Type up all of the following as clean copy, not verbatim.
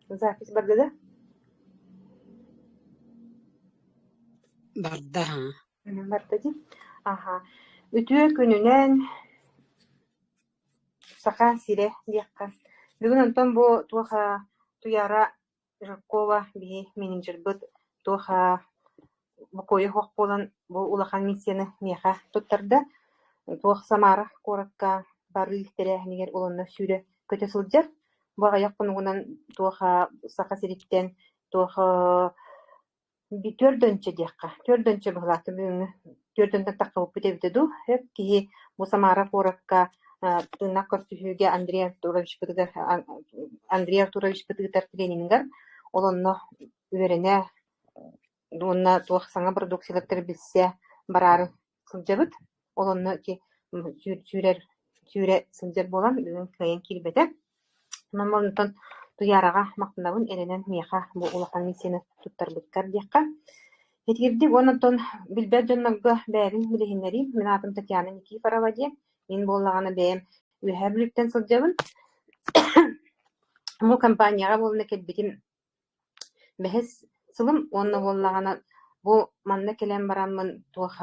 Запись барда да? Барда аһаа. Барда дии. Аха. Үтүө күнүнэн Саха сирэ диэххэ. Бүгүн онтон бу туох Туйаара Жиркова биһи менеджербыт туох бокуойа суох буолан бу улахан миссияны миэхэ туттарда. Туох Самара куоракка барыы тэрээһинигэр уонна сүүрэ көтө сылдьар. Бу аҕыйах хонугунан туох Саха сириттэн туох Түөрт диэххэ, түөрт быһылаахтык бүгүҥҥү түөрт таххыбыппыт эбитэ дуу, сөп киһи бу Самара куоракка тыыннаах көрсүһүүгэ Андрей Артуровичпытыгар Андрей Артуровичпыт ыытар тренингар ол онно үөрэнэ уонна туох саҥа продукциялары билсэ бараары сылдьабыт. Ол онно ити сүүрэр сүүрэ сылдьар буолан бүгүн кыайан киирбэтэ. Онон онтон Туйаараҕа махтанабын эрэнэн миэхэ бу улахан миссияны туттарбыккар диэххэ. Итирдик уонна оттон билбэт дьоннорго бэйэбин билиһиннэриим. Мин аатым Татьяна Никифорова диэн. Мин буоллаҕына бэйэм Үөһээ Бүлүүттэн сылдьабын. Бу компанияҕа буолна кэлбитим Бэһис сылым уонна буоллаҕына бу манна кэлэн бараммын туох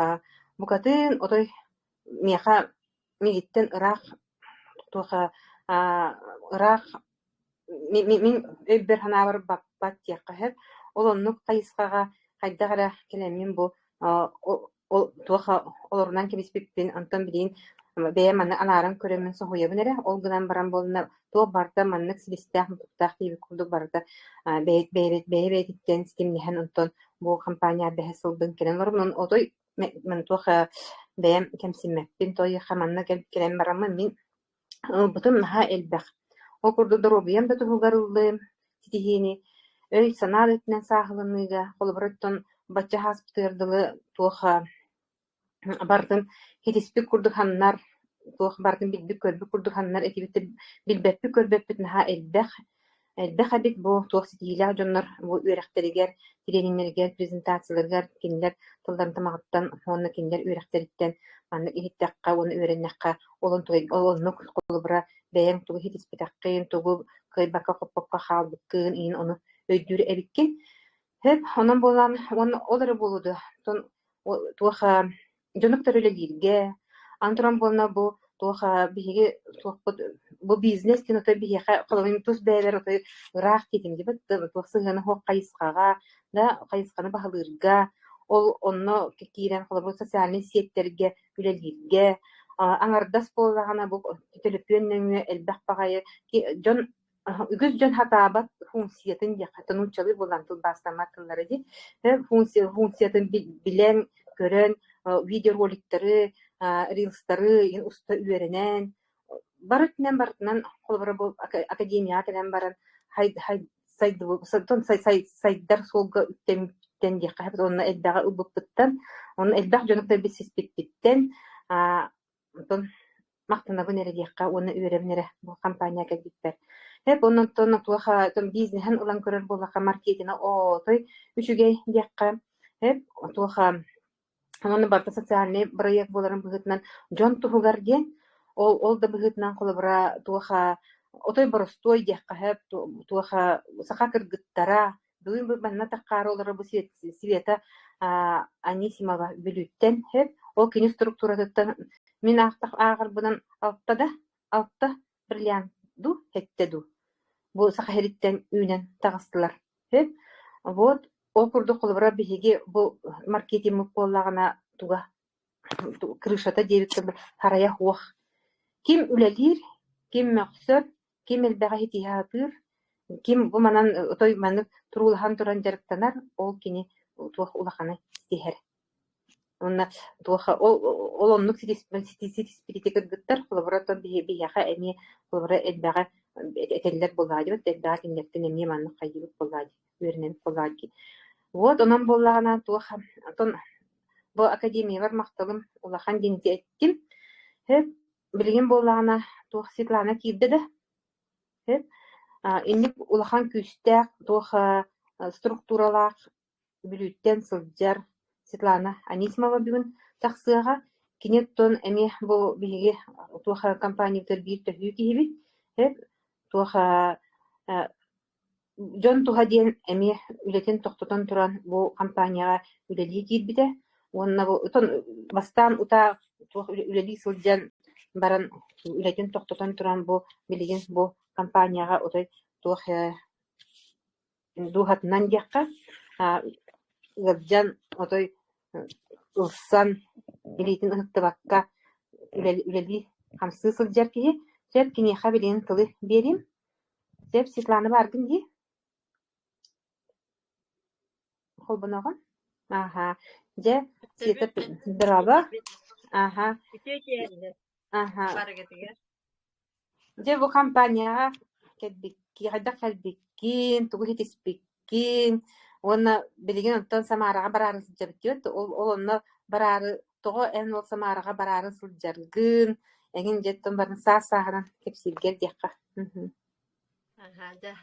букатын отой миэхэ миигиттэн ыраах туох ыраах мин өйбөр-санаабар баппат диэххэ сөп. Ол оннук хайысхаҕа хайдах эрэ кэлэммин бу ол туох олорунан кэбиспиппин, онтон билигин бэйэм маны анааран көрөммүн соһуйабын эрэ. Ол гынан баран буолла туох барыта маннык силистээх-мутуктаах диэбит курдук барыта бэйэ-бэйэтиттэн ситимнэһэн онтон бу компания бэһис сылбын кэлэн олоробун. Отой туох бэйэм кэмсиммэппин, той манна кэлэн бараммын мин Ылбытым наһаа элбэх. Ол курдук доруобуйам да туһугар ыллым ситиһиини, өй-санаа да өттүнэн сааһыланыыга, холобура оттон бачча ааспытыгар дылы туох барытын ситиспит курдук ханнар, туох барытын билбит-көрбүт курдук ханнар этибит билбэппит-көрбөппүт наһаа элбэх. Элбэх эбит бу туох ситиһиилээх дьоннор бу үөрэхтэригэр, трениннэригэр, презентацияларыгар кинилэр тылларын тамаҕыттан уонна кинилэр үөрэхтэриттэн маннык иһиттэххэ уонна үөрэннэххэ ол ол оннук холобура бэйэҥ тугу ситиспэтэххин, тугу кыайбакка-хоппокко хаалбыккын иһин ону өйдүүр эбиккин. Сөп, онон буолан уонна ол эрэ буолуо дуо, туох дьону кытары үлэлииргэ, аны туран буолла бу туох биһиги туохпут бу бизнес диэн отой биһиэхэ холобур тус бэйэлэр отой ыраах диэтим дии туох сыһыана суох хайысхаҕа да хайысханы баһылыырга ол онно киирэн холобур социальнай сиэттэргэ үлэлииргэ аҥардас буоллаҕына бу төлөпүөн нөҥүө элбэх баҕайы дьон Үгүс дьон сатаабат функциятын диэххэ, нууччалыы буолан тылбаастаммат тыллара дии. Функция, функциятын билэн, көрөн, видеороликтары, рилстары уста үөрэнэн, бары өттүнэн барытынан холобура бу академияҕа кэлэн баран сайдар суолга үктэммиттэн диэххэ сөп уонна элбэҕи ылбыппыттан, уонна элбэх дьону кытта билсиспиппиттэн Онтон махтанабын эрэ диэххэ уонна үөрэбин эрэ бу компания кэлбиппэр. Эп оннуттан туох бизнеһин ылан көрөр буоллахха маркетинэ отой үчүгэй диэххэ. Эп туох уонна барыта социальнай бырайыак буоларын быһыытынан дьон туһугар диэн ол ол да быһыытынан холобура туох отой боростуой диэххэ сөп туох саха кыргыттара Бүгүн бу манна таххаары олорор бу Света Анисимова Бүлүүттэн сөп. Ол кини структуратыттан мин аахтах ааҕарбынан алта да алта бриллиант дуу, сэттэ дуу бу Саха сириттэн үүнэн таҕыстылар. Сөп. Вот ол курдук холобура биһиги бу маркетингмыт буоллаҕына туга крышата диэбит харайа суох. Ким үлэлиир, ким мөхсөр, Ким элбэҕи ситиһэ сатыыр, ким бу манан отой маннык туруулаһан туран дьарыктанар, ол кини туох улаханы ситиһэр. Уонна туох ол ол оннук ситиспит кыргыттар холобура оттон биһиэхэ эмиэ холобура элбэҕи этэллэр буоллаҕа дии, элбэҕи кинилэртэн эмиэ маннык хайыыбыт буоллаҕа дии, үөрэнэбит буоллаҕа дии. Вот онон буоллаҕына туох оттон бу академиябар махталым улахан диэн эттим. Билигин буоллаҕына туох Светлана киирдэ да, сөп. Инник улахан күүстээх туох структуралаах Бүлүүттэн сылдьар Светлана Анисимова бүгүн тахсыаҕа. Кини оттон эмиэ бу биһиги туох компаниябытыгар биир төһүү киһибит. Сөп. Туох Дьон туһа диэн эмиэ үлэтин тохтотон туран бу компанияҕа үлэлии киирбитэ уонна бу отон бастаан утаа туох үлэлии сылдьан баран үлэтин тохтотон туран бу билигин бу компанияҕа отой туох дууһатынан диэххэ ыалдьан отой ылсан илиитин ыһыктыбакка үлэлии хамсыы сылдьар киһи сөп киниэхэ билигин тылы биэриим. Сөп, Светлана бааргын дии? Холбоноҕун? Ааһа. Дьэ, Света дорообо. Ааһа. Үтүө киэһэннэр Ааһа. барыгытыгар. Дьэ, бу компанияҕа кэлбиккин, хайдах кэлбиккин, тугу ситиспиккин уонна билигин онтон Самараҕа бараары сылдьабыт диэбит. Ол, ол онно бараары, тоҕо эн ол Самараҕа бараары сылдьаргын, эҥин дьэ оттон барын саас-сааһынан кэпсииргэр диэххэ. Мгм. Аһаа, дьэ,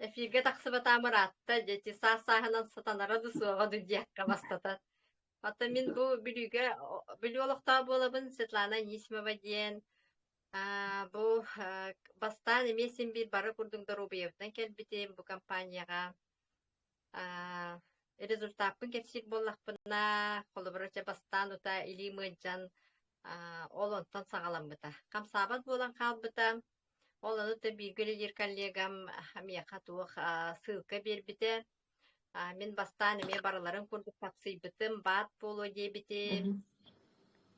эфиргэ тахсыбатаам ыраатта, дьэ, ити саас-сааһынан сатанара да суоҕа ду диэххэ бастатан. Оттон мин бу Бүлүүгэ, Бүлүү олохтоох буолабын, Светлана Анисимова диэн. Аа, бу бастаан эмиэ син биир бары курдук доруобуйабытынан кэлбитим бу компанияҕа. Аа, результаппын кэпсиир буоллахпына, холобура, чэ, бастаан утаа илиим ыалдьан, аа, ол онтон саҕаламмыта. Хамсаабат буолан хаалбыта. Ол ону да бииргэ үлэлиир коллегам миэхэ туох аа, ссылка биэрбитэ. Аа, мин бастаан эмиэ барыларын курдук сапсыйбытым, баат буолуо диэбитим. Мгм.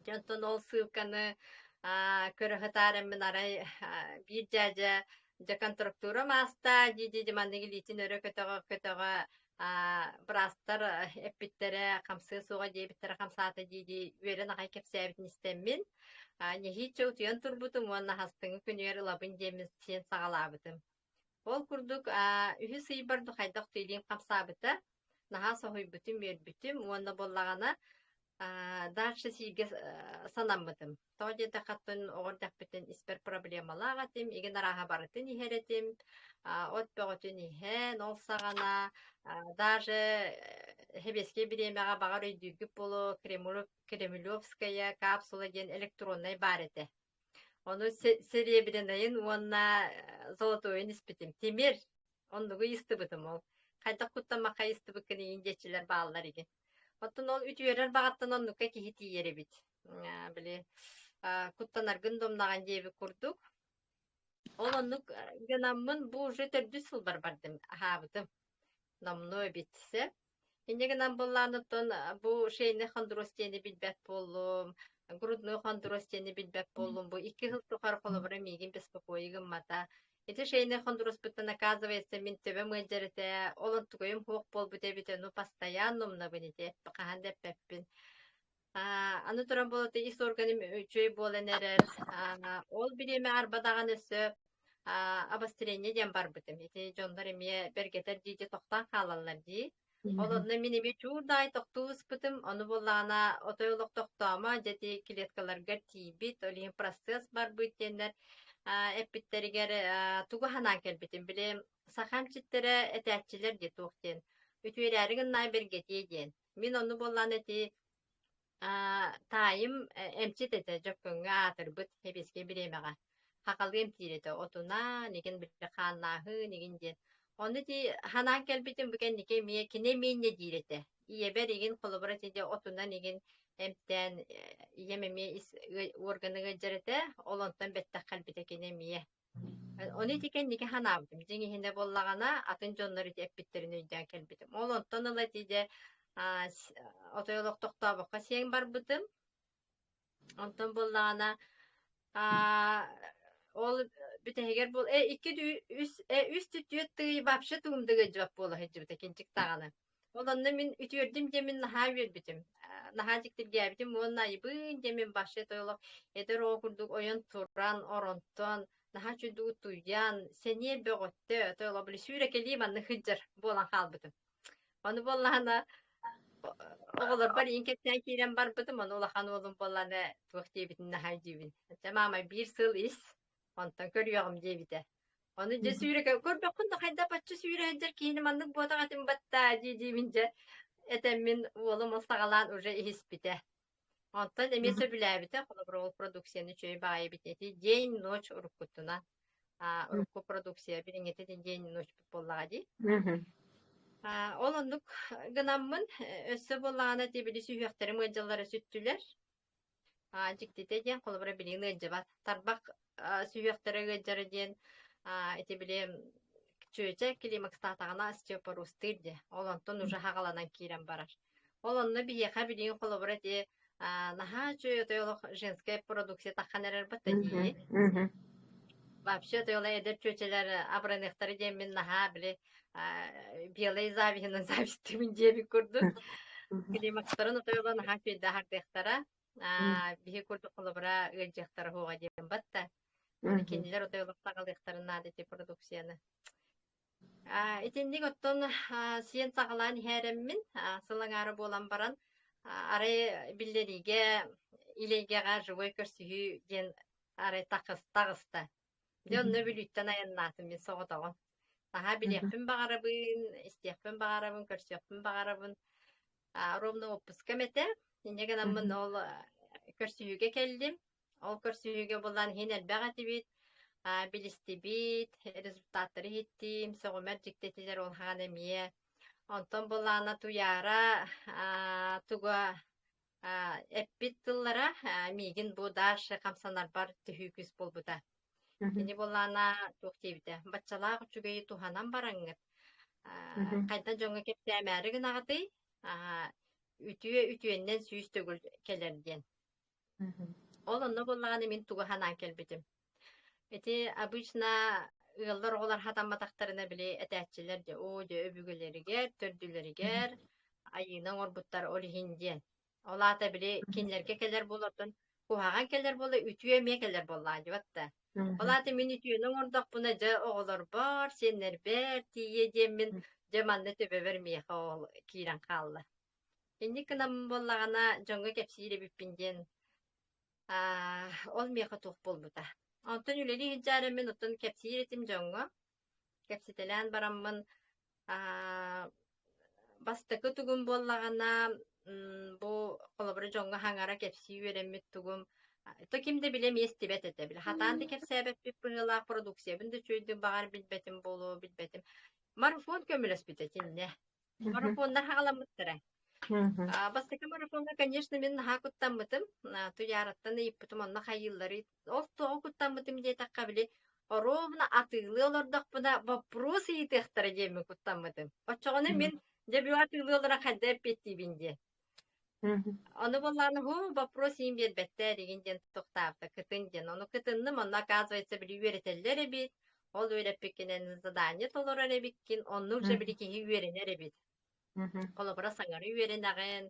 Дьэ онтон ол ссылканы аа, көрө сытаарыммын арай аа, биир дьээдьэ дьэ контрактура мааста дии-дии маннык илиитин өрө көтөҕө-көтөҕө аа, быраастар эппиттэрэ хамсыа суоҕа диэбиттэрэ хамсаата дии-дии үөрэн аҕай кэпсээбитин истэммин аа, нэһииччэ утуйан турбутум уонна хастыҥы күнүгэр ылабын диэммин сиэн саҕалаабытым. Ол курдук аа, үһүс ыйбар ду хайдах да илиим хамсаабыта, наһаа соһуйбутум, үөрбүтүм уонна буоллаҕына аа, дальше сииргэ санаммытым. Тоҕо диэтэххэ, оттон оҕо эрдэхпиттэн испэр проблемалаах этим, игин арааһа барытын иһэр этим, а, от бөҕөтүн иһэн, ол саҕана а, даже сэбиэскэй бириэмэҕэ баҕар өйдүүргүт буолуо, Кремлевская капсула диэн электроннай баар этэ. Ону серебрянайын уонна золотойун испитим. Тимир, оннугу ыйыстыбытым ол. Хайдах куттаммакка ыйыстыбыккын иин диэччилэр бааллар игин. Оттон ол үтүөрэр баҕаттан оннукка киһи тиийэр эбит. Били куттанаргын домнаҕын диэбит курдук. Ол оннук гынаммын бу уже төрдүс сылбар бардым, аһаабытым. Номнуо эбит сөп. Инньэ гынан буоллаан оттон бу шейный хондроз диэни билбэт буоллум, грудной хондроз диэни билбэт буоллум. Бу 2 сыл тухары холобура миигин беспокойи гыммата. Ити шейный хондрозпуттан оказывается мин төбөм ыалдьар этэ, ол онтугайым суох буолбут эбит, ону постоянно умнабын ити, хаһан да эппэппин. Аа, аны туран буолла ис органым үчүгэй буолан эрэр. Аа, ол бириэмэ арба даҕаны өссө аа, обострение диэн барбытым. Ити дьоннор эмиэ бэргэтэр дии тохтоон хаалаллар дии. Ол Мгм. онно мин эмиэ чуурдаай тохтуу ыспытым. Ону буоллаҕына отой олох тохтоомо, дьэ ити клеткаларгар тиийбит, ол иһин процесс барбыт диэннэр аа, эппиттэригэр аа, тугу санаан кэлбитим. Били саха эмчиттэрэ этээччилэр дии туох диэн. Үтүөрээри гыннаа бэргэтиэ диэн. Мин онну буоллаан ити аа, таайым эмчит этэ, Дьөккөҥҥө аатырбыт сэбиэскэй бириэмэҕэ. Хахалыы эмтиир этэ, отунаан, игин били хааннааһын, игин диэн. Ону ити ханаан кэлбитим бу кэнники эмиэ кини эмиэ инньэ диир этэ. Ийэбэр игин холобура ити дьэ отунан игин эмтээн ийэм эмиэ ис органы ыалдьар этэ, ол онтон бэттэх кэлбитэ кини эмиэ. Ону ити кэнники санаабытым. Дьиҥ иһинэ буоллаҕына, атын дьоннор ити эппиттэрин өйдөөн кэлбитим. Ол онтон ыла ити дьэ отой олох тохтообокко сиэн барбытым. Онтон буоллаҕына ол бүтэһигэр буол икки үс үс түөрт тыый вообще тугум да ыалдьыбат буола сылдьыбыта кинчик даҕаны. Ол онно мин үтүөрдүм диэммин наһаа үөрбүтүм, наһаа дьиктиргээбитим уонна айыбыын диэммин вообще тойлох эдэр оҕо курдук ойон туран, оронтон, наһаа үчүгэй утуйан, сэниэ бөҕөттө, тойлох били сүүрэкэлии маннык сылдьар буолан хаалбытым. Ону буоллаҕына оҕолорбор иин кэпсээн киирэн барбытым, ону улахан уолум буоллаҕына туох диэбитин наһаа өйдүүбүн. Чэ, маама биир сыл ис, онтон көрүөҕүм диэбитэ. Ону дьэ сүүрэ көрбөххүн да хайдах бачча сүүрэ сылдьар киһини маннык буотах этим баттаа дии-диибин дьэ этэммин уолум ол саҕалаан уже иһиспитэ. Онтон эмиэ сөбүлээбитэ, холобур, ол продукцияны үчүгэй баҕайы эбит ити день-ночь уруккутунан. Урукку продукция билиҥҥитэ диэн ночпут буоллаҕа дии. Ол оннук гынаммын, өссө буоллаҕына ити били сүһүөхтэрим ыалдьаллара сүттүлэр. Дьиктитэ диэн, холобура, билигин ыалдьыбат. Тарбах сүһүөхтэрэ ыалдьара диэн, ити били чүөчэ климакстаатаҕына остеопорозтыыр диye. Ол онтон уже хаҕаланан киирэн барар. Ол онно биһиэхэ билигин холобура ити наһаа үчүгэй отой олох женская продукция таххан эрэр батта дии. Вообще отой олох эдэр чүөчэлэр абыраныахтара диэммин наһаа били белай завиһынан завистыбын диэбит курдук. Климакстарын отой олох наһаа үчүгэйдэ аһардыахтара. Биһи курдук холобура ыалдьыахтара суоҕа диэн батта. Аны кинилэр отой олох саҕалыахтарын наада ити продукцияны. Итинник оттон сиэн саҕалаан иһээрэммин, сыл аҥаара буолан баран, арай биллэриигэ илэйгэҕэ живой көрсүһүү диэн арай таҕыста. Дьэ онно Бүлүүттэн айаннаатым мин соҕотоҕун. Наһаа билиэхпин баҕарабын, истиэхпин баҕарабын, көрсүөхпүн баҕарабын. Ровно отпускам этэ. Инньэ гынаммын ол көрсүһүүгэ кэллим. Ол көрсүһүүгэ булан иһин элбэх этибит, билистибит, результаттары иһиттим, сөҕүмэр дьикти этилэр ол хаан эмиэ. Онтон булаана Туйаара туга эппит тыллара миигин бу дальше хамсанарбар төһүү күүс буолбута. Кини буоллаана туох диэбитэ, баччалаах үчүгэйи туһанан бараҥҥыт, хайдах дьоҥҥо кэпсээмээри гынаҕытый, үтүө үтүөннэн 100 төгүл кэлэр диэн. Ол онно буоллаҕына мин тугу санаан кэлбитим. Ити обычно ыаллар оҕолор хатамматахтарына били этээччилэр дьэ оо дьэ өбүгэлэригэр, төрдүлэригэр айыыны оҥорбуттар ол иһин диэн. Ол аата били кинилэргэ кэлэр буолартан куһаҕан кэлэр буола үтүө эмиэ кэлэр буоллаҕа дьыбат да. Ол аата мин үтүөнү оҥордохпуна дьэ оҕолорбор, сиэннэрбэр тиийиэ диэммин дьэ манна төбөбөр миэхэ ол киирэн хаалла. Инник гынан буоллаҕына дьоҥҥо кэпсиир эбиппин диэн ол миэхэ туох буолбута. Онтон үлэлии сылдьаарыммын оттон кэпсиир этим дьоҥҥо. Кэпсэтэлээн бараммын бастакы тугум буоллаҕына бу холобура дьоҥҥо хаҥара кэпсии үөрэммит тугум то ким да билэ эмиэ истибэт этэ. Били хатаан да кэпсээбэппит быһыылаах продукциябын да үчүгэйдик баҕар билбэтим буолуо билбэтим. Марафон көмөлөспүтэ итиннэ. Марафоннар хаҕаламмыттара. Бастакы марафоҥҥа, конечно, мин наһаа куттаммытым. Туйаараттан ыйыппытым, онно хайыылларый? Ол тоҕо куттаммытым диэтэххэ, били, оруобуна атыылыы олордохпуна боппуруос ыйытыахтара диэммин куттаммытым. Оччоҕуна мин дьэ бү атыылыы олорон хайда эппиэттиибин диэн. Ону буоллаҕына, һуу, боппуруос иин биэрбэттэр игин диэн тохтообута, кытын диэн. Ону кытынным, онно оказывается, били үөрэтэллэр эбит. Ол үөрэппиккинэн задание толорор эбиккин, оннук же били киһи үөрэнэр эбит. Холобура, саҥары үөрэнэҕин,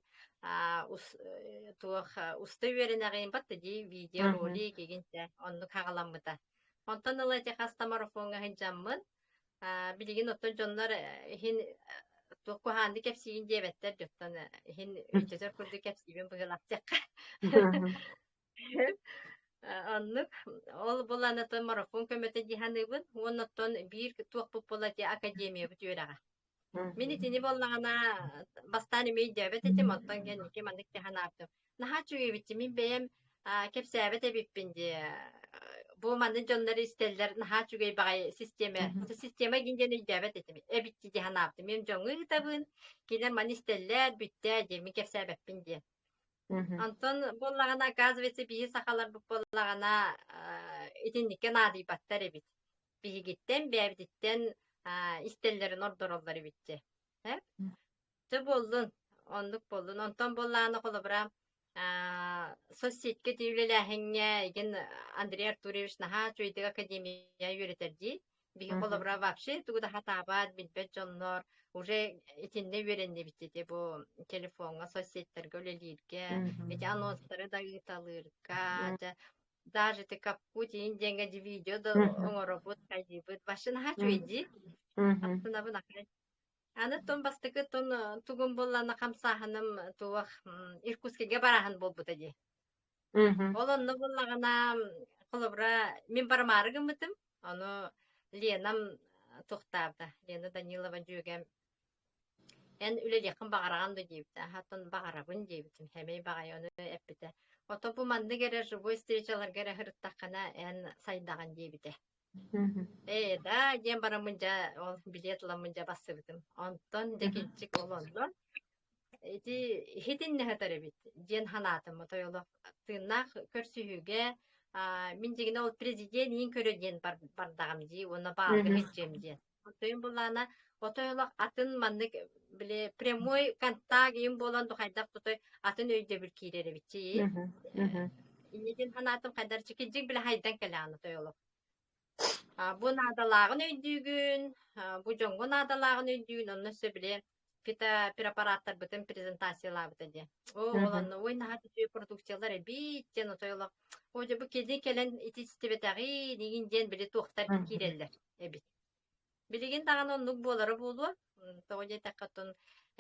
туох уста үөрэнэҕин, батта дии видео, ролик игин дьэ, оннук хаҕаламмыта. Онтон ыла ити хас да марафоҥҥа сылдьаммын, билигин оттон дьоннор иһин туох куһааннык кэпсиигин диэбэттэр дьоттон иһин өйдөтөр курдук кэпсиибин быһыылаах диэххэ. Оннук. Ол булан оттон марафон көмөтө дии саныыбын. Уонна оттон биир туохпут буолла дии академиябыт үөрэҕэ. Мин итини буоллаҕына бастаан эмиэ өйдөөбөт этим, оттон кэнники маннык дии санаабытым. Наһаа үчүгэй эбит мин бэйэм кэпсээбэт эбиппин дии. Бу маннык дьоннор истэллэр наһаа үчүгэй баҕайы систиэмэ. Система диэн диэн өйдөөбөт этим. Эбит дии санаабытым. Мин дьоҥҥо ыытабын, кинилэр маны истэллэр, бүттэ диэн мин кэпсээбэппин диэн. Онтон буоллаҕына, оказывается, биһи сахаларбыт буоллаҕына итинниккэ наадыйбаттар эбит. Биһигиттэн, бэйэбититтэн истэллэрин ордороллор эбит дьэ. Чэ буоллун, оннук буоллун. Онтон буоллаҕына, холобура, соцсетька ити үлэлээһиҥҥэ игин Андрей Артурьевич наһаа үчүгэйдик академия үөрэтэр дии. Биһи холобура вообще тугу да хатаабат, билбэт дьоннор уже итиннэ үөрэннибит ити бу телефоҥҥа, соцсетьтэргэ үлэлииргэ, ити анонстары да ыыталыырга, дьэ даже ити капкут иин диэҥҥэ видео да оҥоробут, хайдыыбыт. Вообще наһаа үчүгэй дии. Астынабын ахай. Аны тон бастакы тон тугум буоллаҕына хамсааһыным туох Иркутскайга барааһын буолбута дии. Ол онно буоллаҕына, холобура, мин барымаары гыммытым, ону Ленам туохтаабыта, Лена Данилова дьүөгэм эн үлэлиэххин баҕараҕын дуо диэбитэ. Аһа, оттон баҕарабын диэбитим, сэмэй баҕайы ону эппитэ. Ото бу маннык эрэ живой встречаларга эрэ сырыттаххына эн сайдаҕын диэбитэ. Мгм. Ээ, да диэн бараммын дьэ ол билиэт ыламмын дьэ бассыбытым. Онтон дьэ Мгм. кирдьик ол онно ити иһитиннэ сытар эбит диэн санаатым. Отой олох тыыннаах көрсүһүүгэ мин дьиҥинэ ол президент иин көрө диэн бардаҕым дии уонна баалга Мгм. сылдьыам диэн. Онтон буллаана отой олох атын маннык били прямой контакт иин буолан хайдах тутой атын өйдөбүл киирэр эбит чии. Мгм. Мгм. Иннитин санаатым хайдар кирдьик били хайдан кэлэҕин отой олох. Бу наадалааҕын өйдүүгүн, бу дьоҥҥо наадалааҕын өйдүүгүн, онно өссө били фитопрепараттарбытын презентациялаабыта диэн. Оо, ол Мгм. онно ой наһаа үчүгэй продукциялар эбит диэн отой олох оо дьэ бу кини кэлэн ити истибэтэҕин игин диэн били туохтар Мгм. киирэллэр эбит. Билигин даҕаны оннук буолара буолуо. Тоҕо диэтэххэ оттон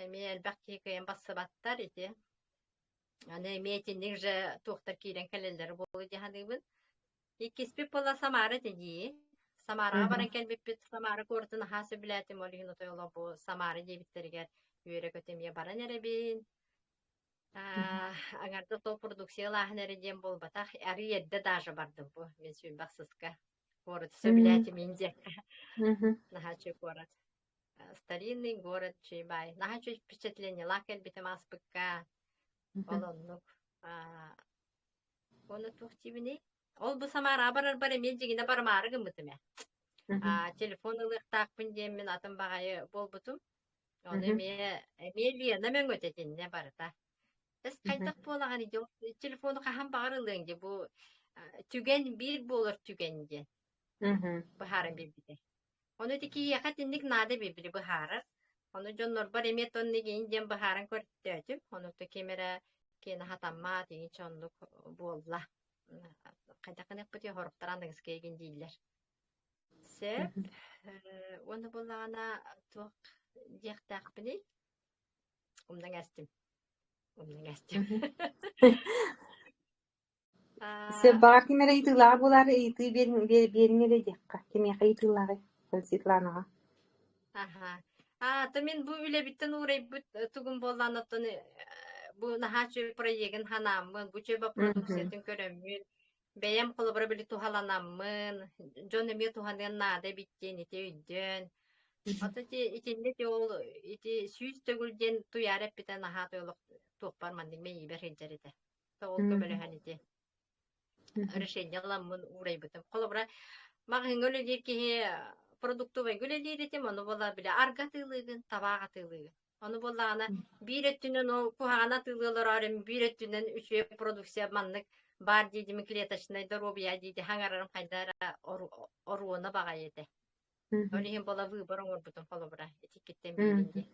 эмиэ элбэх киһи кыайан бассыбаттар ити. Аны эмиэ итинник же туохтар киирэн кэлэллэрэ буолуо дии саныыбын. Иккиспит буолла Самара этэ дии. Самараҕа Мгм. баран кэлбиппит. Самара куоратын наһаа сөбүлээтим. Ол иһин отой олох бу Самара диэбиттэригэр үөрэ-көтө эмиэ баран эрэбин. Мгм. Аҥардас ол продукциялааһын эрэ диэн буолбатах. Арыый эрдэ даже бардым бу. Мин сүүрбэх сыска. Куораты М. сөбүлээтим диэххэ. Мгм. Наһаа үчүгэй куорат. Старинный город Чуйбай. Наһаа үчүгэй впечатлениелаах кэлбитим ааспыкка. Ол Мгм. оннук. Уонна туох диибиний? Ол бу Самараҕа барарбар эмиэ дьиҥинэ барымаары гыммытым ээ. Мгм. Телефон ылыахтаахпын диэммин атын баҕайы буолбутум. Ону Мгм. эмиэ Лена мөҥөтө итиннэ барыта. Эс Мгм. хайдах буолаҕын дии, ол телефону хаһан баҕар ылыаҥ дии, бу түгэн биир буолар түгэн диэн Мгм. быһааран биэрбитэ. Ону ити киһиэхэ итинник наада били быһаарар. Ону дьоннорбор эмиэ тоннигин диэн быһааран көрдөөтүм. Ону то ким эрэ киэнэ хатаммат, иҥичэ оннук буолла. Хайдах гыныахпытый, хоруктар аныгыскы игин дииллэр. Сөп. Мгм. Уонна буоллаҕына туох диэхтээхпиний? Умнан астым. Умнан астым. Мгм. Сөп баҕар ким эрэ ыйытыылааҕа буолаары ыйытыы биэриҥ эрэ диэххэ. Кимиэхэ ыйытыылааҕый? Светланаҕа. Аха. То мин бу үлэбиттэн уурайбыт тугум буоллаан оттон бу наһаа үчүгэй проегын ханааммын, бу үчүгэй Мгм. продукциятын көрөммүн, бэйэм холобура били туһаланаммын, дьон эмиэ туһаныан наада эбит диэн ити өйдөөн. Мгм. Ото ити итиннэ ити ол ити 100 төгүл диэн туйаара эппитэ наһаа олох туохпар маннык мэйиибэр сылдьар этэ. То ол Мгм. көмөлөһөн ити Мгм. решение ыламмын уурайбытым. Холобура, маҕаһыыҥҥа үлэлиир киһи продуктовайга үлэлиир этим, ону буола бile арга атыылыыгын, табаах атыылыыгын. Ону буоллаҕына биир өттүнэн ол куһаҕаны атыылыы олорор биир өттүнэн үчүгэй продукция маннык баар диидими клеточнай доруобуйа дииди хаҥарарым хайда эрэ оруона баҕайы этэ. Ол Мгм. иһин буола выбор оҥорбутум холобура итиккиттэн биирин Мгм. дии.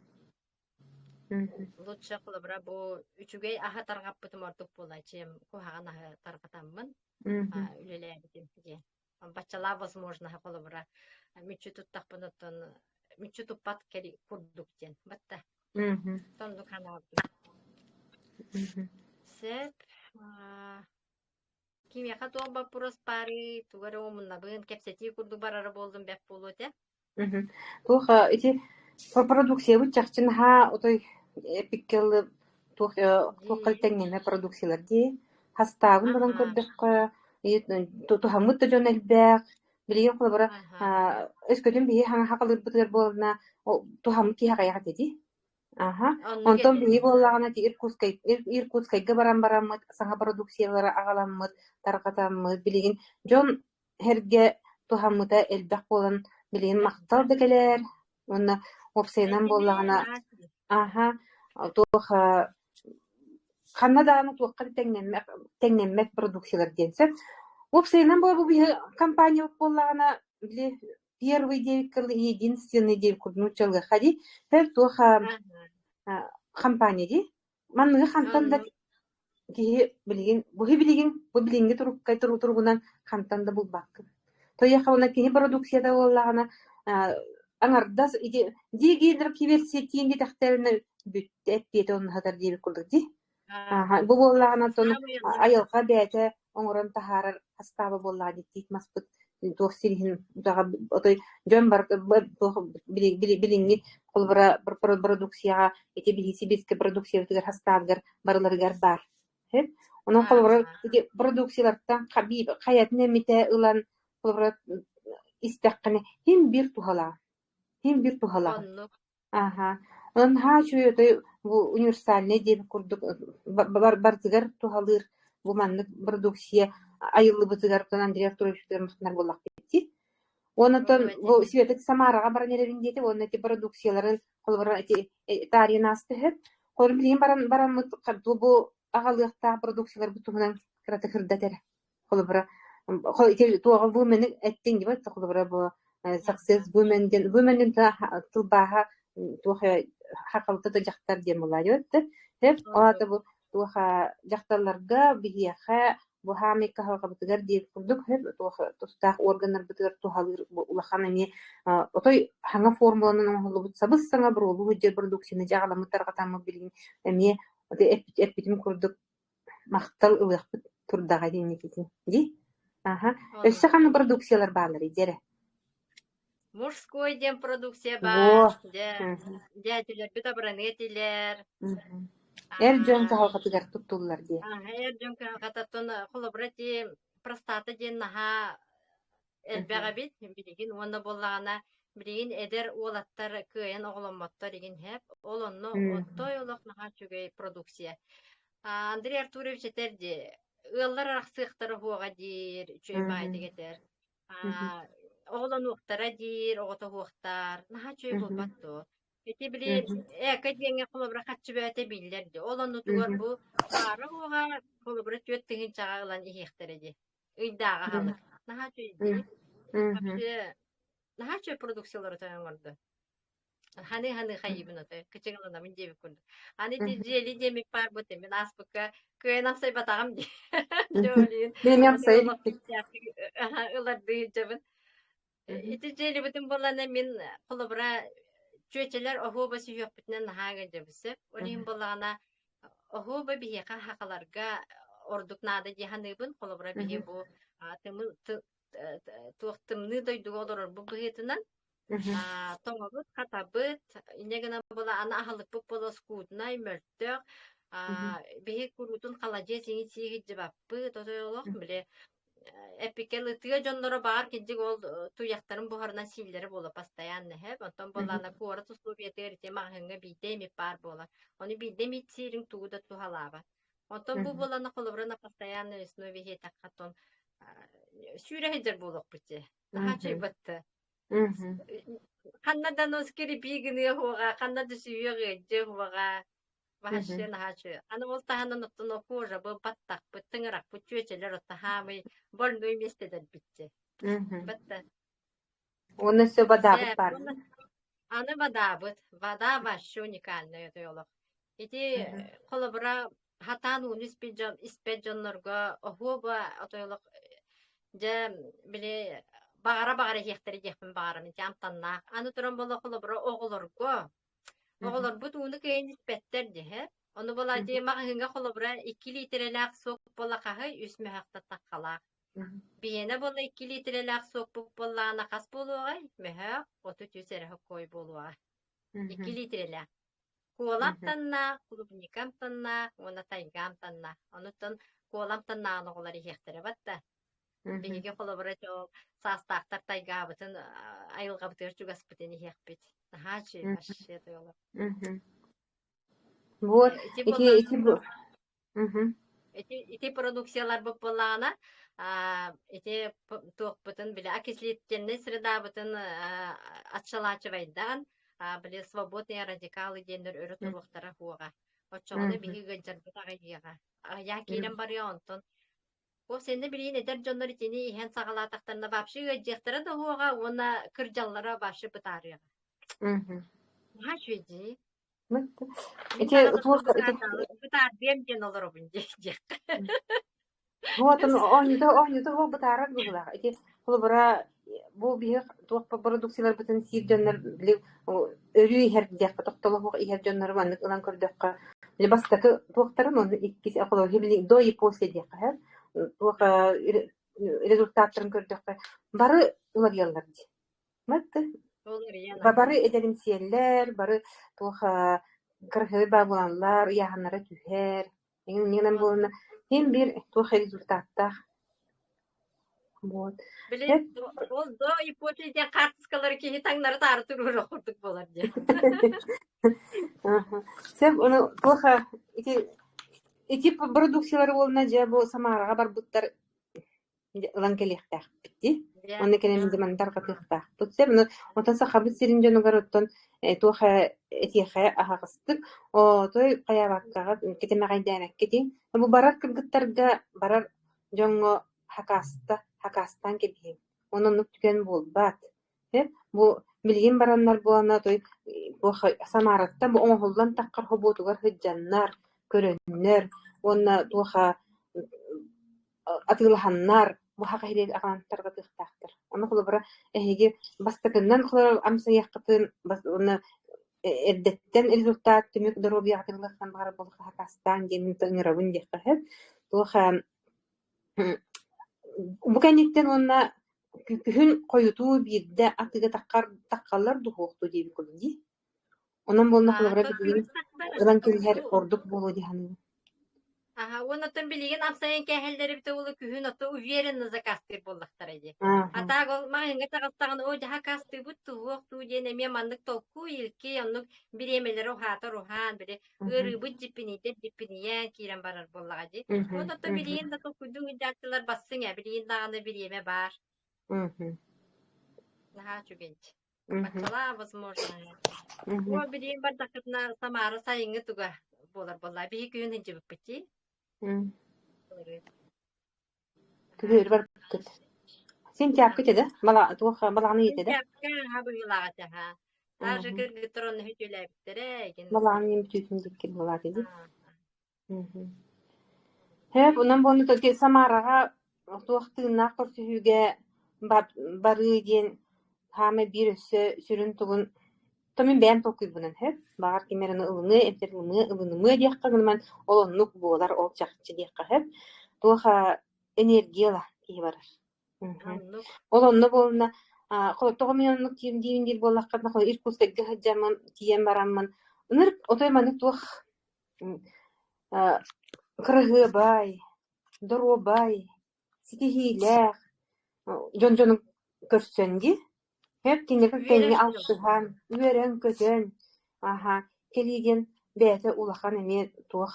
Мгм. Лучше холобура бу үчүгэй аһы тарҕаппытым ордук буолааччы куһаҕан аһы тарҕатаммын Мгм. үлэлээбитим диэн. Баччалаах возможноһа холобура мүччү туттахпын оттон мүччү туппат курдук диэн. Батта. Мгм. Оннук санаабытым. Мгм. Сөп. Кимиэхэ туох боппуруос баарый, тугу эрэ умуннабын, кэпсэтии курдук барара буоллум бэрт буолуо этэ. Мгм. Туох ити продукциябыт чахчы наһаа отой эпиккэ ылы туох туохха Дии. тэҥнэмэ продукциялар дии. Хастаабын баран Аһаа. көрдөххө, туһаммыт да дьон элбэх. Билигин холобура, Аһаа. өскөтүн биһи хаҥа хахалыырбытыгар буолна, туһаммыт киһи аҕыйах этэ дии. Аһа. Оннук Онтон этэ. биһи буоллаҕына ити Иркутскай Иркутскайга баран бараммыт, саҥа продукциялары аҕаламмыт, тарҕатаммыт, билигин дьон сэргэ туһаммыта элбэх буолан, билигин махтал Элбэх. да кэлэр уонна уопсайынан Этимэ буоллаҕына, наар аһа, туох ханна даҕаны туохха да тэҥнэммэт, тэҥнэммэт продукциялар диэн сөп. Уопсайынан буолбу биһи компаниябыт буоллаҕына, били первый диэбиккэ единственный диэбит курдук нууччалыахха дии, туох Аһаа. компания дии. Манныгы хантан да Оннук. киһи билигин бу билигин бу билиҥҥи турукка туругунан хантан да булбаккын. Тойоххуна киһи продукцията буоллаҕына аҥардас ити дии киберсетиин диэтэхтэринэ бүттэ эппиэтэ онно диэбит курдук дии. Аһаа. Бу буоллаҕына оттон Саамай оннук. айылҕа бэйэтэ оҥорон таһаарар хастааба буоллаҕа дии тиит маспыт туох сириһин отой дьон бар туох билиҥҥи холобура продукцияҕа ити биһи сибиэскэй продукциябытыгар хастаабыгар барыларыгар баар. Онон холобура Аһаа. ити продукциялартан хайатын эмитэ ылан холобура истэххинэ син биир туһалаах, син биир туһалаах. Оннук. Аһа. Онон наһаа үчүгэй отой бу универсальнай диэбит курдук барытыгар туһалыыр бу маннык продукция айыллыбытыгар Андрей Артуровичтыгар махтанар буоллахпыт дии. Уонна Оо, бу этимэ. Света Самараҕа баран эрэбин диэтэ уонна ити продукцияларын холобура ити таарыйан ааста үһү. Холобур билигин баран бараммыт бу аҕалыахтаах продукцияларбыт туһунан кыратык сырдат эрэ. Холобура, туоҕа women эттиҥ дии холобура бу success women диэн women диэн тылбааһа туох хахалта да дьахтар диэн буолаа диэбит Тэп ол Оннук. аата бу туох дьахталларга биһиэхэ бу хаамай кыһалҕабытыгар диир курдук туох тустаах органнарбытыгар туһалыыр улахан эмиэ отой хаҥа формуланан оҥоһуллубут сабыс-саҥа буруолуу сылдьар продукцияны дьаҕаламмыт тарҕатаммыт билигин эмиэ эппитим курдук Махтал ылыахпыт турдаҕа диэникитин дии. Аһа. Өссө Оннук. ханнык продукциялар баалларый дьэ эрэ? Мужской диэн продукция Во. баар. Дьэ, Мгм. дьээдьэлэрбит абыраныа этилэр. Мгм. Эр дьон Аа, кыһалҕатыгар туттуллар дии. эр дьон кыһалҕатыттан холобура ити простата диэн наһаа элбэх Мгм. эбит билигин уонна буоллаҕына билигин эдэр уолаттар кыайан оҕоломмоттор игин һэп. Ол онно Мгм. отой олох наһаа үчүгэй продукция. Андрей Артурович этэр дии, ыаллар арахсыахтара уһуоҕа диир, үчүгэй Мгм. баайдык этэр. Мгм. Аа, оҕолонуохтара диир, оҕото уһуохтаар. Наһаа үчүгэй Мгм. буолбат дуо? Ити били Мгм. эко диэҥҥэ холобура харчы бөҕөтө биллэр дии. Ол оннутугар Мгм. бу баара уоҕа холобура 4000-ҕа ылан иһиэхтэрэ дии. Ыйдааҕы Мгм. аһылык. Наһаа үчүгэй дии. Мгм. Вообще наһаа үчүгэй продукциялары оҥордо. Ханыы-ханыы хайыыбын отой, кычыгыланабын диэбит курдук. Аны ити Мгм. дьиэли диэмик баарбыт мин ааспыкка кыайан амсайбатаҕым дии. Дьэ Мгм. ол иһин Билигин отой амсайа олох иликпит. күүстээхтик ылардыы сылдьабын. Мгм. Ити дьиэлибитин буоллаҕына мин холобура чүөчэлэр оһуоба сүһүөхпүтүнэн наһаа ыалдьабыт сөп. Ол иһин Мгм. буоллаҕына оһуоба биһиэхэ сахаларга ордук наада дии саныыбын. Холобура биһи Мгм. бу туох тымныы дойдуга олорорбут быһыытынан Мгм. Тоҥобут, хатабыт, инньэ гынан буола аны аһылыкпыт буола скуднай, мөлтөх, Мгм. биһи куруутун халадьыас иҥин сии сылдьыбаппыт, отой олох били эпикэл ытыа дьонноро баар кирдик ол туйахтарын буһарынан сииллэрэ буола постоянно иһэ. Онтон Мгм. буоллаҕына куорат условиятыгар ити маҕаһыыҥҥа биирдэ эмит баар буолар. Ону биирдэ эмит сиириҥ тугу да туһалаабат. Онтон бу Мгм. буолана холобура на постоянной основе иһиэтэххэ оттон сүүрэ сылдьар буолуохпут дии. Наһаа Мгм. үчүгэй Мгм. Ханна да скрипи гыныа уоҕа, ханна да сүһүөх ыалдьыа уоҕа, Мгм. вообще наһаа үчүгэй. Аны ол таһынан оттон кожабы, баттахпыт, тыҥырахпыт, чүөчэлэр отто хаамый больной миэстэлэрбит дии. Мгм. Батта Уонна өссө бадаабыт Сээп баар уонна дии. аны бадаабыт. Вода вообще уникальная той олох. Ити Мгм. холобура хатаан ууну испит дьон испэт дьоннорго оһуоба отой олох дьэ били баҕара-баҕара иһиэхтэрэ диэхпин баҕарабын ити амтаннаах. Аны туран буолла холобура оҕолорго Мгм. оҕолорбут ууну кыайан испэттэр дьэ. Ону буолла Мгм. ити маҕаһыыҥҥа холобура 2 лиитирэлээх сок буолла хаһый үс мөһөөхтө таххалаах. Мгм. Биһиэнэ буолла 2 лиитирэлээх суоппут буоллаҕына хас буолуоҕай? Мөһөөх 33 эрэ хоккой буолуоҕа. 2 Мгм. лиитирэлээх. Куола Мгм. амтаннаах, клубника амтаннаах уонна тайга амтаннаах. Онуттан куола амтаннааҕын оҕолор иһиэхтэрэ батта. Мгм. Биһиги холобура ол саастаахтар тайгаабытын айылҕабытыгар чугаспытын иһиэхпит. Наһаа үчүгэй Мгм. вообще той Мгм. Вот Ити ити буоллаҕына ити бу Мгм. Ити ити продукцияларбыт буоллаҕына, ити туохпутун били окислительнай средабытын отшелачивайдаан, били свободные радикалы диэннэр өрө М. туруохтара суоҕа. Оччоҕуна Мгм. биһиги ыалдьарбыт аҕыйыаҕа. Аҕыйах М. киирэн барыа онтон Ол сэннэ билигин эдэр дьоннор итини иһэн саҕалаатахтарына вообще ыалдьыахтара да уһуоҕа уонна кырдьаллара вообще бытаарыаҕа. Мгм. Наһаа үчүгэй дии. Мин Ити даҕаны туох оттон ити бытаардыам диэн олоробун диэххэ. Вот оонньуута оонньуута суох бытаарар быһыылаах. Ити холобура бу биһи туох бородууксуйаларбытын сиир дьоннор били өрүү иһэр диэххэ тохтоло суох иһэр дьоннору маннык ылан көрдөххө били бастакы туохтарын уонна иккис холобура били до и после диэххэ сөп туох результаттарын көрдөххө бары уларыйаллар дии. Ол эрийэн аха. Бары эдэримсийэллэр, бары туох кыраһыабай баабыланаллар, ыйааһыннара түһэр, эҥин буолана Оннук. син биир туох результаттаах. Вот. Били Сөп. ол до и после диэн хаартыскалары киһи таҥнары таары туруорар курдук буолар диэн. Аха. Сөп, ону туох ити ити продукциялары уонна дьэ бу Самараҕа барбыттар ылан кэлиэхтээхпит дии. Дьэ. Уонна кэлэн дьэ манна тарҕатыахтаахпыт. Сөп, ону оттон Сахабыт сирин дьонугар оттон туох этиэхэ аһаҕастык отой хайаабаккаҕа кэтэмэҕэйдээбэккитин бу барар кыргыттарга барар дьоҥҥо хакааста хакаастаан кэбиһиҥ. Уонна оннук түгэн буолбат. Бу билигин бараннар буолана той туох Самараттан бу оҥоһуллан таххар хобуотугар сылдьаннар, көрөннөр уонна туоха атыылаһаннар бу саха иһигэр аҕалан тарҕатыахтаахтар. Ону холобура эһиги бастакыннан холобура амсайыаххытын уонна эрдэттэн результат түмүк доруобуйаҕытын ылыаххын баҕарар буоллахха хакаастаан диэн ыҥырабын диэххэ сөп. Туох Бу кэнниттэн уонна күһүн хойутуу биирдэ атыыга таххаллар духуохтуу диэбит курдук дии. Онон буолла холобура Аата билигин күһүн тахсар. ылан кэбиһэр Бу ордук буолуо дии саныыбын. Аха, уонна оттон билигин амсайан кээһэллэр эбитэ буолуо күһүн ото уверенно заказтыыр буоллахтара дии. Ааһа. А так ол маҕаһыыҥҥа таҕыстаҕына оо дьэ хакастыыбыт туһуох дуу диэн эмиэ маннык толкуй илки оннук бириэмэлэрэ уһаатар уһаан били Мгм. ыарыыбыт дьиппинийдэр дьиппинийэн киирэн барар буоллаҕа дии. Мгм. Уонна оттон Мгм. билигин да толкуйдуу сылдьааччылар бассыҥ ээ билигин даҕаны бириэмэ баар. Мгм. Наһаа үчүгэй. Мгм. Баччалаа возможно. Мгм. Уо билигин бардаххытына Самара сайыҥҥы туга буолар буолла. Биһи күһүн сылдьыбыппыт дии. М. Былырыын. Күһүөрү барбыккыт. Сентябрь этэ да? Бала туох балаҕан ыйыта да? Сентябрьга аһа быһыылаах этэ аһа. Даже Мгм. кыргыттар онно үтүөлээбиттэрэ игин. Балаҕан ыйын бүтүүтүн диэки буолаат ини. Аа. Мгм. Һээп, онон буолла токи Самараҕа туох тыыннаах көрсүһүүгэ барыы диэн хаамай биир өссө сүрүн тугун то мин бэйэм толкуйбунан һэп, баҕар ким эрэ ылыныа эбэтэр ылыныа ылынымыа диэххэ гынан ол оннук буолар, ол чахчы диэххэ сөп. Туох энергия ыла киһи барар. Мгм. Оннук. Ол онно буолна тоҕо мин оннук диибин диир буоллаххына Иркутскайга сылдьаммын тиийэн бараммын ынырык отой маннык туох кыраһыабай, доруобай, ситиһиилээх дьон дьону көрсөн дии. Һэп кинилэр Үөрэр тэҥҥэ дьон. алтыһан, үөрэн-көтөн, аһа, кэлии диэн бэйэтэ улахан эмиэ туох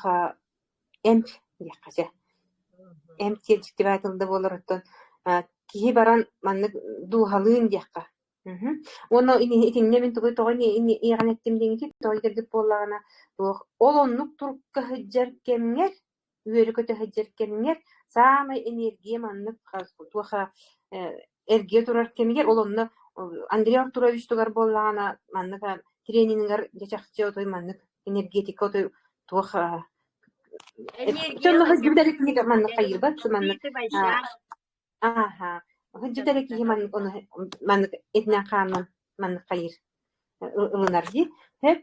эмп диэххэ сөп. Эмп диэн дьиктибэт тыл да буолар оттон киһи баран маннык дууһалыын диэххэ Мгм. Уонна итиннэ мин тугу тоҕо иэҕэн эттим диэҥити тоҕо итирдик буоллаҕына туох ол оннук турукка сылдьар кэмҥэр үөрэ-көтө сылдьар кэмҥэр саамай энергия маннык туох эргийэ турар кэмигэр ол онно Андрей Артурович тугар буоллаҕына маннык тренингар дьэ чахчы отой маннык энергетика отой туох Энергия дьонно ылар сылдьыбыт эрэ киһи маннык хайыырбат маннык Сыты-байдаах Ааһа, сылдьыбыт эрэ киһи маннык ону маннык этинэн-хаанынан маннык хайыыр ылынар дии. Сөп.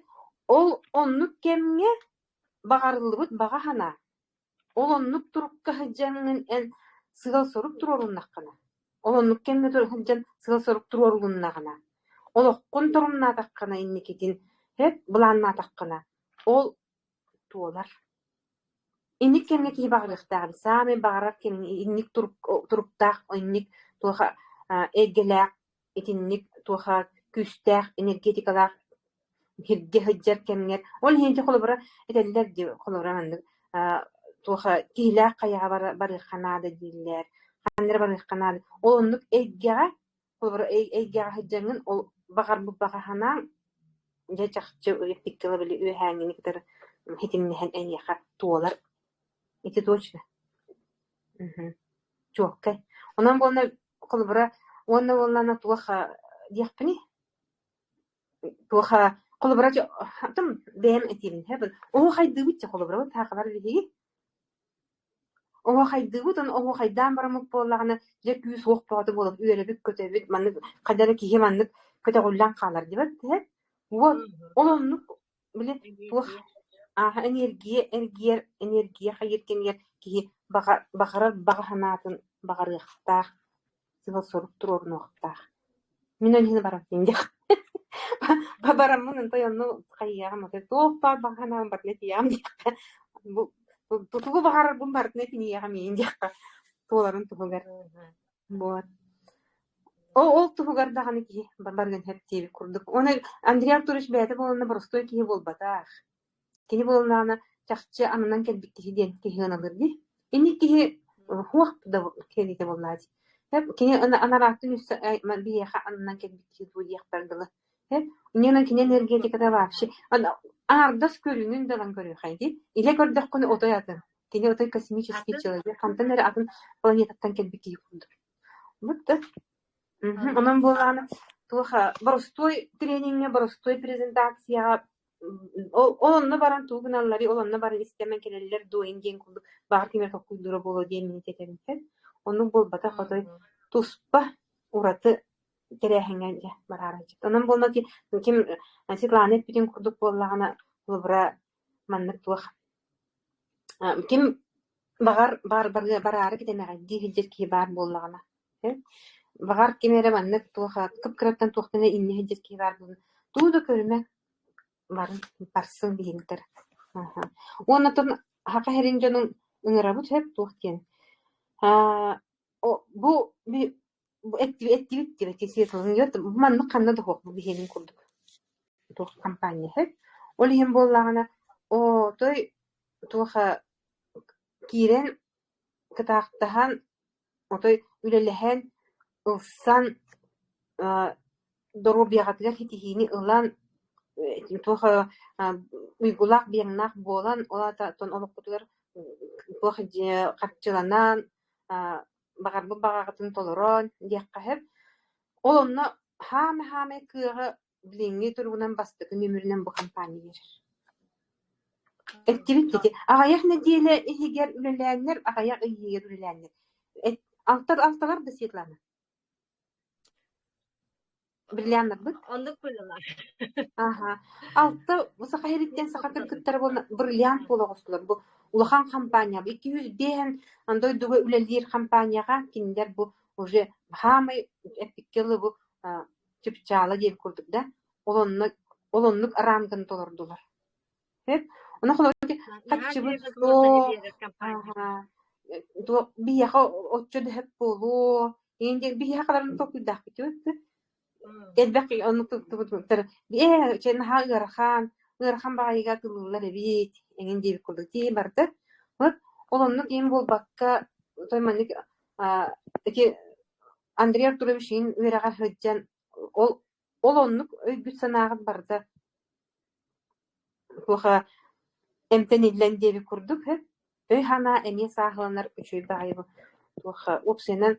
Ол оннук кэмҥэ баҕарыллыбыт баҕа санаа, ол оннук турукка сылдьаҥҥын эн сыал-сорук туруоруннаххына, ол оннук кэмҥэ сылдьан сыал-сорук туруорулуннаҕына, олоххун торумнаатаххына инникитин, сөп, былааннаатаххына, ол туолар. Инник кэмҥэ киһи баҕарыахтаах эбит. Саамай баҕарар кэмин инник туруктаах, инник туоха эйгэлээх, итинник туоха күүстээх, энергетикалаах сиргэ сылдьар кэмҥэр. Ол иһин ити холобура этэллэр дии, холобура маннык туоха киһилээх хайаҕа барыахха наада дииллэр, ханна эрэ барыахха наада. Ол оннук эйгэҕэ, холобура эйгэҕэ сылдьаҥҥын ол баҕарбыт баҕа санааҥ Дьэ чахчы эппиккэ били үөһээҥҥини кытары ситимнэһэн эйиэхэ туолар. Ити точно. Мгм. Чуолкай. Онон буолла холобура уонна буоллаҕына туох диэхпиний? Туох холобура тым бэйэм этиибин оһуохайдыыбыт дьэ холобура саахалар биһиги Оһуохайдыыбыт уонна оһуохайдаан бараммыт буоллаҕына, дьэ күүс-уох бөҕөтө буолан үөрэбит-көтөбүт, маннык хайда эрэ киһи маннык көтөҕүллэн хаалар диэбэт этэ. Вот ол оннук били туох ааһа эниэргийэ эргийэр, эниэргийэ хайыыр кэмигэр киһи баҕа баҕарар баҕа санаатын баҕарыахтаах, сыал-сорук туруорунуохтаах. Мин ол иһин бараммын диэх бараммын онтон онно хайыаҕым аты туох баар баҕа санаам барытын этиэҕим диэххэ бу тугу баҕарарбын барытын этиниэҕим иин диэххэ туоларын туһугар. Вот. Ол туһугар даҕаны киһи барыан сөп диэбит курдук. Уонна Андрей Артурович бэйэтэ буоланна боростуой киһи буолбатах. Кини буоллаҕына чахчы ананан кэлбит киһи диэн киһи ыналыыр дии. Инник киһи суох да кэлиитэ буоллаҕа дии. Кини анарааттын үс биһиэхэ ананан кэлбит киһи дуу диэхпэр дылы. Инньэ кини Оннук энергетиката курдук. вообще аҥардас көрүҥүн да ылан көрүөххэ дии. Илэ көрдөххүнэ отой атын. Кини отой космический Атын человек, хантан эрэ атын планетаттан кэлбит киһи курдук. Вот оннук. Онон буоллаҕына туох боростуой трениҥҥэ, боростуой презентацияҕа ол онно баран тугу гыналларый, ол онно баран истэмэн кэлэллэр дуо диэн курдук баҕар ким эрэ толкуйдуура буолуо диэн мин этэрим Оннук буолбатах отой туспа ураты тэрээһиҥҥэ дьэ бараары Онон буолла ким Светлана эппитин курдук буоллаҕына холобура маннык туох ким баҕар бараары кэтэмэҕэйдии сылдьар киһи баар буоллаҕына баҕар ким эрэ маннык туох кып-кыраттан туохтан эрэ инньэ сылдьар киһи баар буоллун тугу да көрүмэ барын барсыҥ биһиги Уонна оттон саха сирин дьонун ыҥырабыт сөп туох диэн бу эттибит диэбит маннык ханна да суох бу биһиэнин курдук туох компания сөп ол иһин буоллаҕына отой туох киирэн кытаахтаһан отой үлэлэһэн ылсан доруобуйаҕытыгар ситиһиини ылан туох уйгулаах-быйаҥнаах буолан ол аата оттон олоххутугар туох харчыланан баҕарбыт баҕаҕытын толорон диэххэ сөп. Ол онно хаамай-хаамай кыаҕы билиҥҥи туругунан бастакы нүөмэринэн бу компания биэрэр. Эттибит ити аҕыйах нэдиэлэ иһигэр үлэлээннэр, аҕыйах ый иһигэр үлэлээннэр. Алталар да Светлана? Бриллианнарбыт? Оннук быһыылаах. Аха. Алта саха иһириттэн саха кыргыттара буолла бриллиант буола оҕустулар. Бу улахан компания. 205 дойдуга үлэлиир компанияҕа кинилэр бу уже хаамай эппиккэ дылы бу чыпчаала диэн курдук да ол онно ол оннук рамканы толордулар. Сөп. Ону холобур Наһаа хаччыбыт үчүгэй возможность суох, биэрэр компания. аха, туох биһиэхэ оччо да сөп буолуо, диэн биһиэхэ халарын толкуйдаахпыт Элбэх оннук туттубуттар ээ чэ наһаа ыарахан, ыарахан баҕайыга тыллыллар эбит эҥин диэбит курдук дии барда. Вот ол оннук иин буолбакка той маннык ити Андрей Артурович иин үөрэҕэр сылдьан ол ол оннук өйгүт-санааҕыт барыта туоха эмтэниллэн диэбит курдук өй-санаа эмиэ сааһыланар үчүгэй баҕайы туох уопсайынан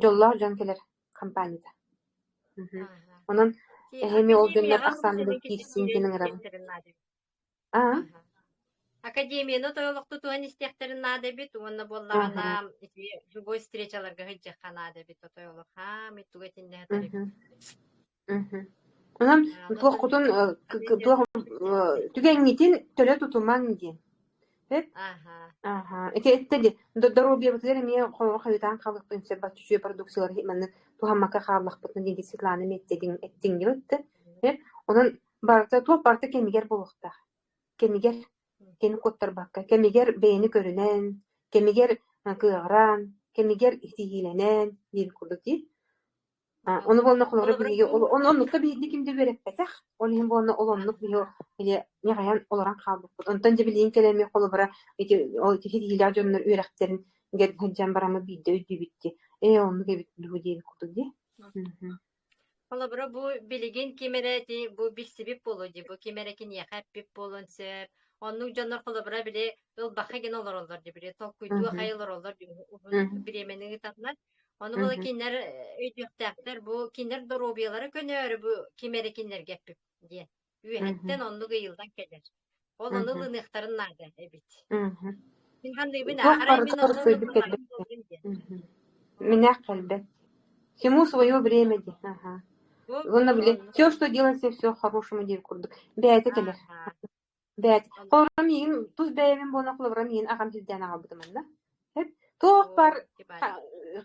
дьоллоох дьон кэлэр компанията. Онон эһэми ол дьоннор Академияҕа ахсааныгар киирсиҥ киирэн диэн ыҥырабын. истиэхтэрин наада эбит. Аа? Академияны тойолохту туһан истиэхтэрин наада эбит уонна буоллаҕына ити живой встречаларга сылдьыахха наада эбит тойолох хаамый тугу этиннэ сытар эбит. Онон туоххутун туох түгэҥҥитин төлө тутумаҥ диэн. Сөп? Аха. Ити эттэ дии, доруобуйабытыгар эмиэ хойутаан хаалыахпытын сөп, бачча үчүгэй продукциялары маннык туһаммакка хааллахпытына диэн Светлана эмиэ эттиҥ диэбит. Сөп? Онон барыта туох барыта кэмигэр буолуохтаах. Кэмигэр кэми куоттарбакка, кэмигэр бэйэни көрүнэн, кэмигэр кыаҕыран, кэмигэр итиһиилэнэн диэн курдук дии. Ону буолла холобура Холобура биһиги бу ол оннукка биһиги ким да үөрэппэтэх. Ол иһин буолла ол оннук биһи или ньаҕайан олорон хаалбыппыт. Онтон дьэ билигин кэлэн эмиэ холобура ити ол ити ситиһиилээх дьоннор үөрэхтэрин сылдьан бараммыт биирдэ өйдүүбүт дии. Ээ оннук эбит дуу диэн курдук дии. Холобура бу билигин ким эрэ ити бу билсибит буолуо дии, бу ким эрэ киниэхэ эппит буолуон сөп. Оннук дьоннор холобура били ылбахха гына олороллор дии, били толкуйдуу ахай олороллор дии, уһун бириэмэни ыытаннар. Ону була кинилэр өйдүөхтээхтэр, бу кинилэр доруобуйалара көнөөрү бу ким эрэ кинилэргэ эппит диэн. Үөһэттэн оннук ыйыллан кэлэр. Ол ону ылыныахтарын наада эбит. Мин ханныыбын Туох арай барыта мин онно сойбут ылынарым кэлбэт. буоллун диэн. Минээх кэлбэт. Всему свое время дии. Аха. Бу бу Уонна били оннук. все, что делается, все хорошему диэн курдук. Бэйэтэ кэлэр. Аха. Бэйэтэ. Холобура миигин тус бэйэбин буолан холобура миигин аҕам сирдээн аҕалбытым манна. Туох баар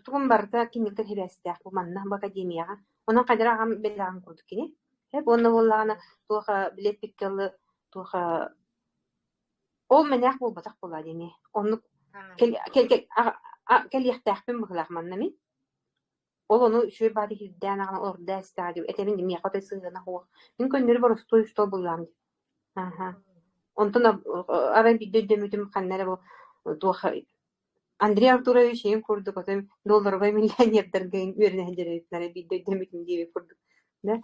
тугум барыта киниктэн сибээстээх бу манна бу академияҕа. Онон хайдах аҕам бэлэҕин курдук кини. Уонна буоллаҕына туох билиэппиккэ ылы туох ол мэнээх буолбатах буолаа дии Оннук кэлиэхтээхпин быһыылаах манна мин. Ол ону үчүгэй баҕайы киирдээн аҕана олордо истэҕэ дии этэбин дии миэхэ отой сыһыана суох. Мин көннөрү боростуой устуол буллаҕым дии. Аһа. Онтон арай биирдэ өйдөммүтүм ханна эрэ бу туох Андрей Артурович ийэм курдук отой долларовай миллионердарга үөрэнэ сылдьар эбит арай биирдэ өйдөммүтүм диэбит курдук. Да?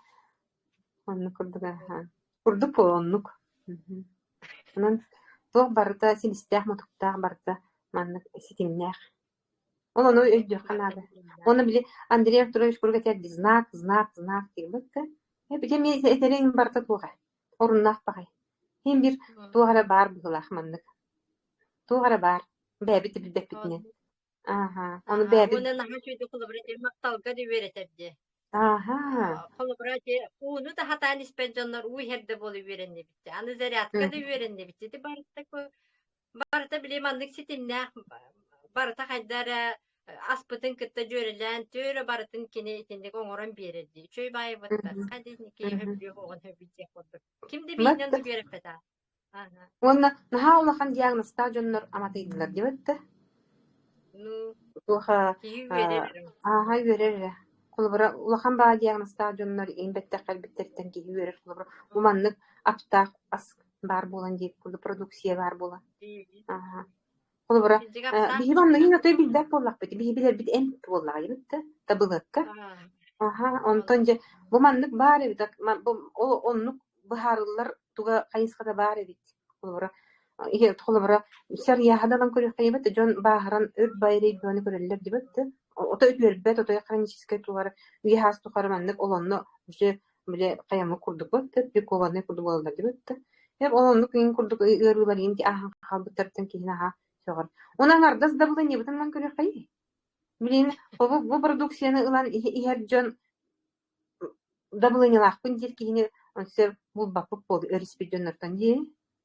Оннук курдук аһа. Курдук буолуо оннук. Онон туох барыта силистээх-мутуктаах барыта маннык ситимнээх. Ол ону Оннук өйдүөххэ барыта наада. ситимнээх. Уонна били Андрей Артурович куруук этэр дии знак, знак, знак диир да? Э, били эмиэ этэриҥ барыта туох ээ? Оруннаах баҕайы. Син биир туох эрэ баар быһыылаах маннык. Туох эрэ баар. Бэйэбит да билбэппитинэн. Оннук. Ааһа. Ону Аһа, бэйэбит уонна наһаа үчүгэйдик холобура ити махталга да үөрэтэр дии. Ааһа. Холобура ити ууну да сатаан испэт дьоннор уу иһэр да буола үөрэннибит. Аны зарядка да үөрэннибит. Ити барыта барыта били маннык ситимнээх барыта хайда эрэ аспытын кытта дьүөрэлээн түөрэ барытын кини итинник оҥорон биэрэр дии. Үчүгэй баайбыттар. Хайда итинник киһи сөбүлүөх оҕон сөбүлдьиэх курдук. Ким да биһинэн Бат. да үөрэппэтэ. Аха. Уонна наһаа улахан диагнозтаах дьоннор аматыйдылар диэбит да. Ну, Туох киһи үөрэр эрэ. ааһа үөрэр эрэ. Холобура, улахан баҕа диагнозтаах дьоннор иин бэттэх кэлбиттэриттэн киһи үөрэр. Холобура, бу маннык аптаах ас баар буолан диэбит курдук продукция баар буолан. Ааһа. Холобура, Кырдьык аптаах биһи манныгын отой билбэт буоллахпыт. Биһи билэрбит эмп буоллаҕа диэбит да, табылыакка. Аһа, онтон Оннук. дьэ бу маннык баар эбит, бу ол оннук быһаарыллар туга хайысхата баар эбит. Холобура, холобура, сарыйааһын ылан көрүөххэ диэбит да, дьон бааһыран өр байрай бөҕөнү көрөллөр диэбит да, ото үтүөрбэт, отой хроническай тухары үйэ-саас тухары маннык ол онно уже били хайаммыт курдук да, прикованный курдук буолаллар диэбит да. Эр ол оннук иҥин курдук ыарыылар иҥин ааһан хаалбыттарыттан киһи наһаа сөҕөр. Уонна аҥардас да быланньабытын ылан көрүөххэйий. Билигин бу бу продукцияны ылан иһэр дьон дабылыанньалаахпын диир киһини өссө булбаппыт буолуо өрүспүт дьоннортон дии.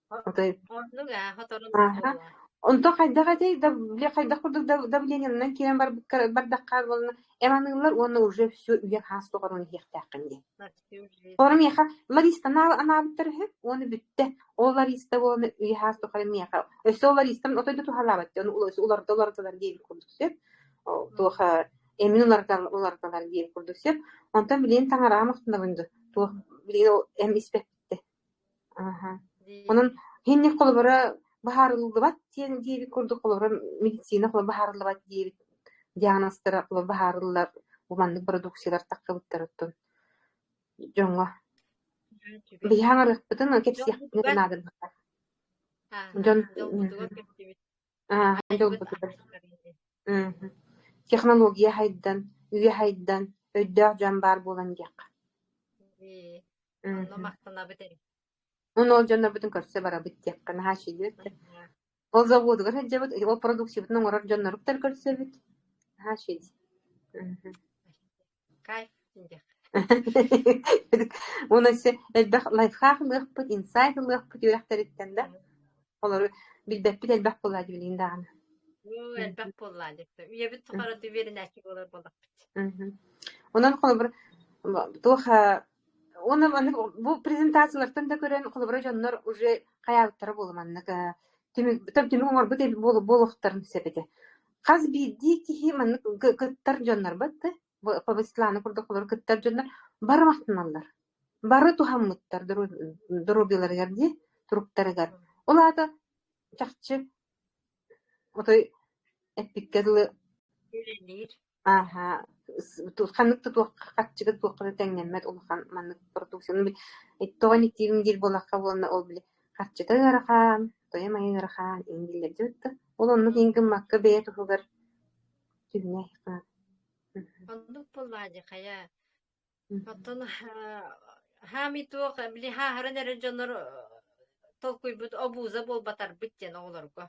Отой Оннук ээ, хоторуннук ааһа. буолуо. Онтон хайдах этэй да били хайдах курдук давлениенынан киирэн барбыкка бардахха буолна эм аныыллар уонна уже все үйэ хаас тухары иһиэхтээххин диэн. На всю жизнь. Ону миэхэ Лариса анаабыттар үһү уонна бүттэ. Ол Лариса буолан үйэ-саас тухары миэхэ өссө ол Ларисам отой да туһалаабат дьон уларыта уларыталар диэбит курдук сөп. Туох эмин уларыталар диэбит курдук сөп. Онтон билигин таҥараҕа махтанабын дуу туох билигин ол эм испэппиттэ. Аха. Онон хинник холобура быһаарыллыбат диэн диэбит курдук холобура медицина холобура быһаарыллыбат диэбит диагнозтара холобура быһаарыллар бу маннык продукциялар таххыбыттарыттан дьоҥҥо Үчүгэй. биһи аҥарыахпытын, кэпсиэхпитин Дьолбутугар наада быһыылаах. ааһа, Дьон дьолбутугар көрсүбүт ааһа айбыт дьолбутугар аһаахтарын Технология хайдан, үйэ хайдан, өйдөөх дьон баар буолан диэххэ. Дии. Онно махтанабыт эрэ. Уонна ол дьоннорбутун көрсө барабыт диэххэ наһаа үчүгэй да. Ол заводугар сылдьабыт, ол продукциябытын оҥорор дьонноруктар көрсөбүт. Наһаа үчүгэй. Кайф диэх. Уонна өссө элбэх лайфхак ылыахпыт, инсайт ылыахпыт үөрэхтэриттэн да. Олору билбэппит элбэх буолаа дии билигин даҕаны. Уу, элбэх буоллаа диэхтэ. Үйэбит тухары үөрэнээччи буолар буоллахпыт. Онон холобур туох уонна маннык бу презентациялартан да көрөн холобура дьоннор уже хайаабыттара буолла маннык түмүк түмүк оҥорбут буолуохтарын сөп этэ. Хас биирдии киһи маннык кыттар дьоннор да Светлана курдук холобур кыттар дьоннор бары махтаналлар. Бары туһаммыттар доруобуйаларыгар дии, туруктарыгар. Ол аата чахчы отой эппиккэ дылы Үлэлиир. ааһа ханнык да туох харчыга туохха да тэҥнэммэт улахан маннык продукцияны тоҕо иниктиибин диир буоллахха уонна ол били харчыта ыарахан, тойо-майа ыарахан иҥ дииллэр дьэ да ол оннук иҥ гыммакка бэйэ туһугар түһүнэ Оннук буоллаа дии хайа. Оттон хаамый туох били хааһыран эрэр дьоннор толкуйбут обуза буолбатарбыт диэн оҕолорго.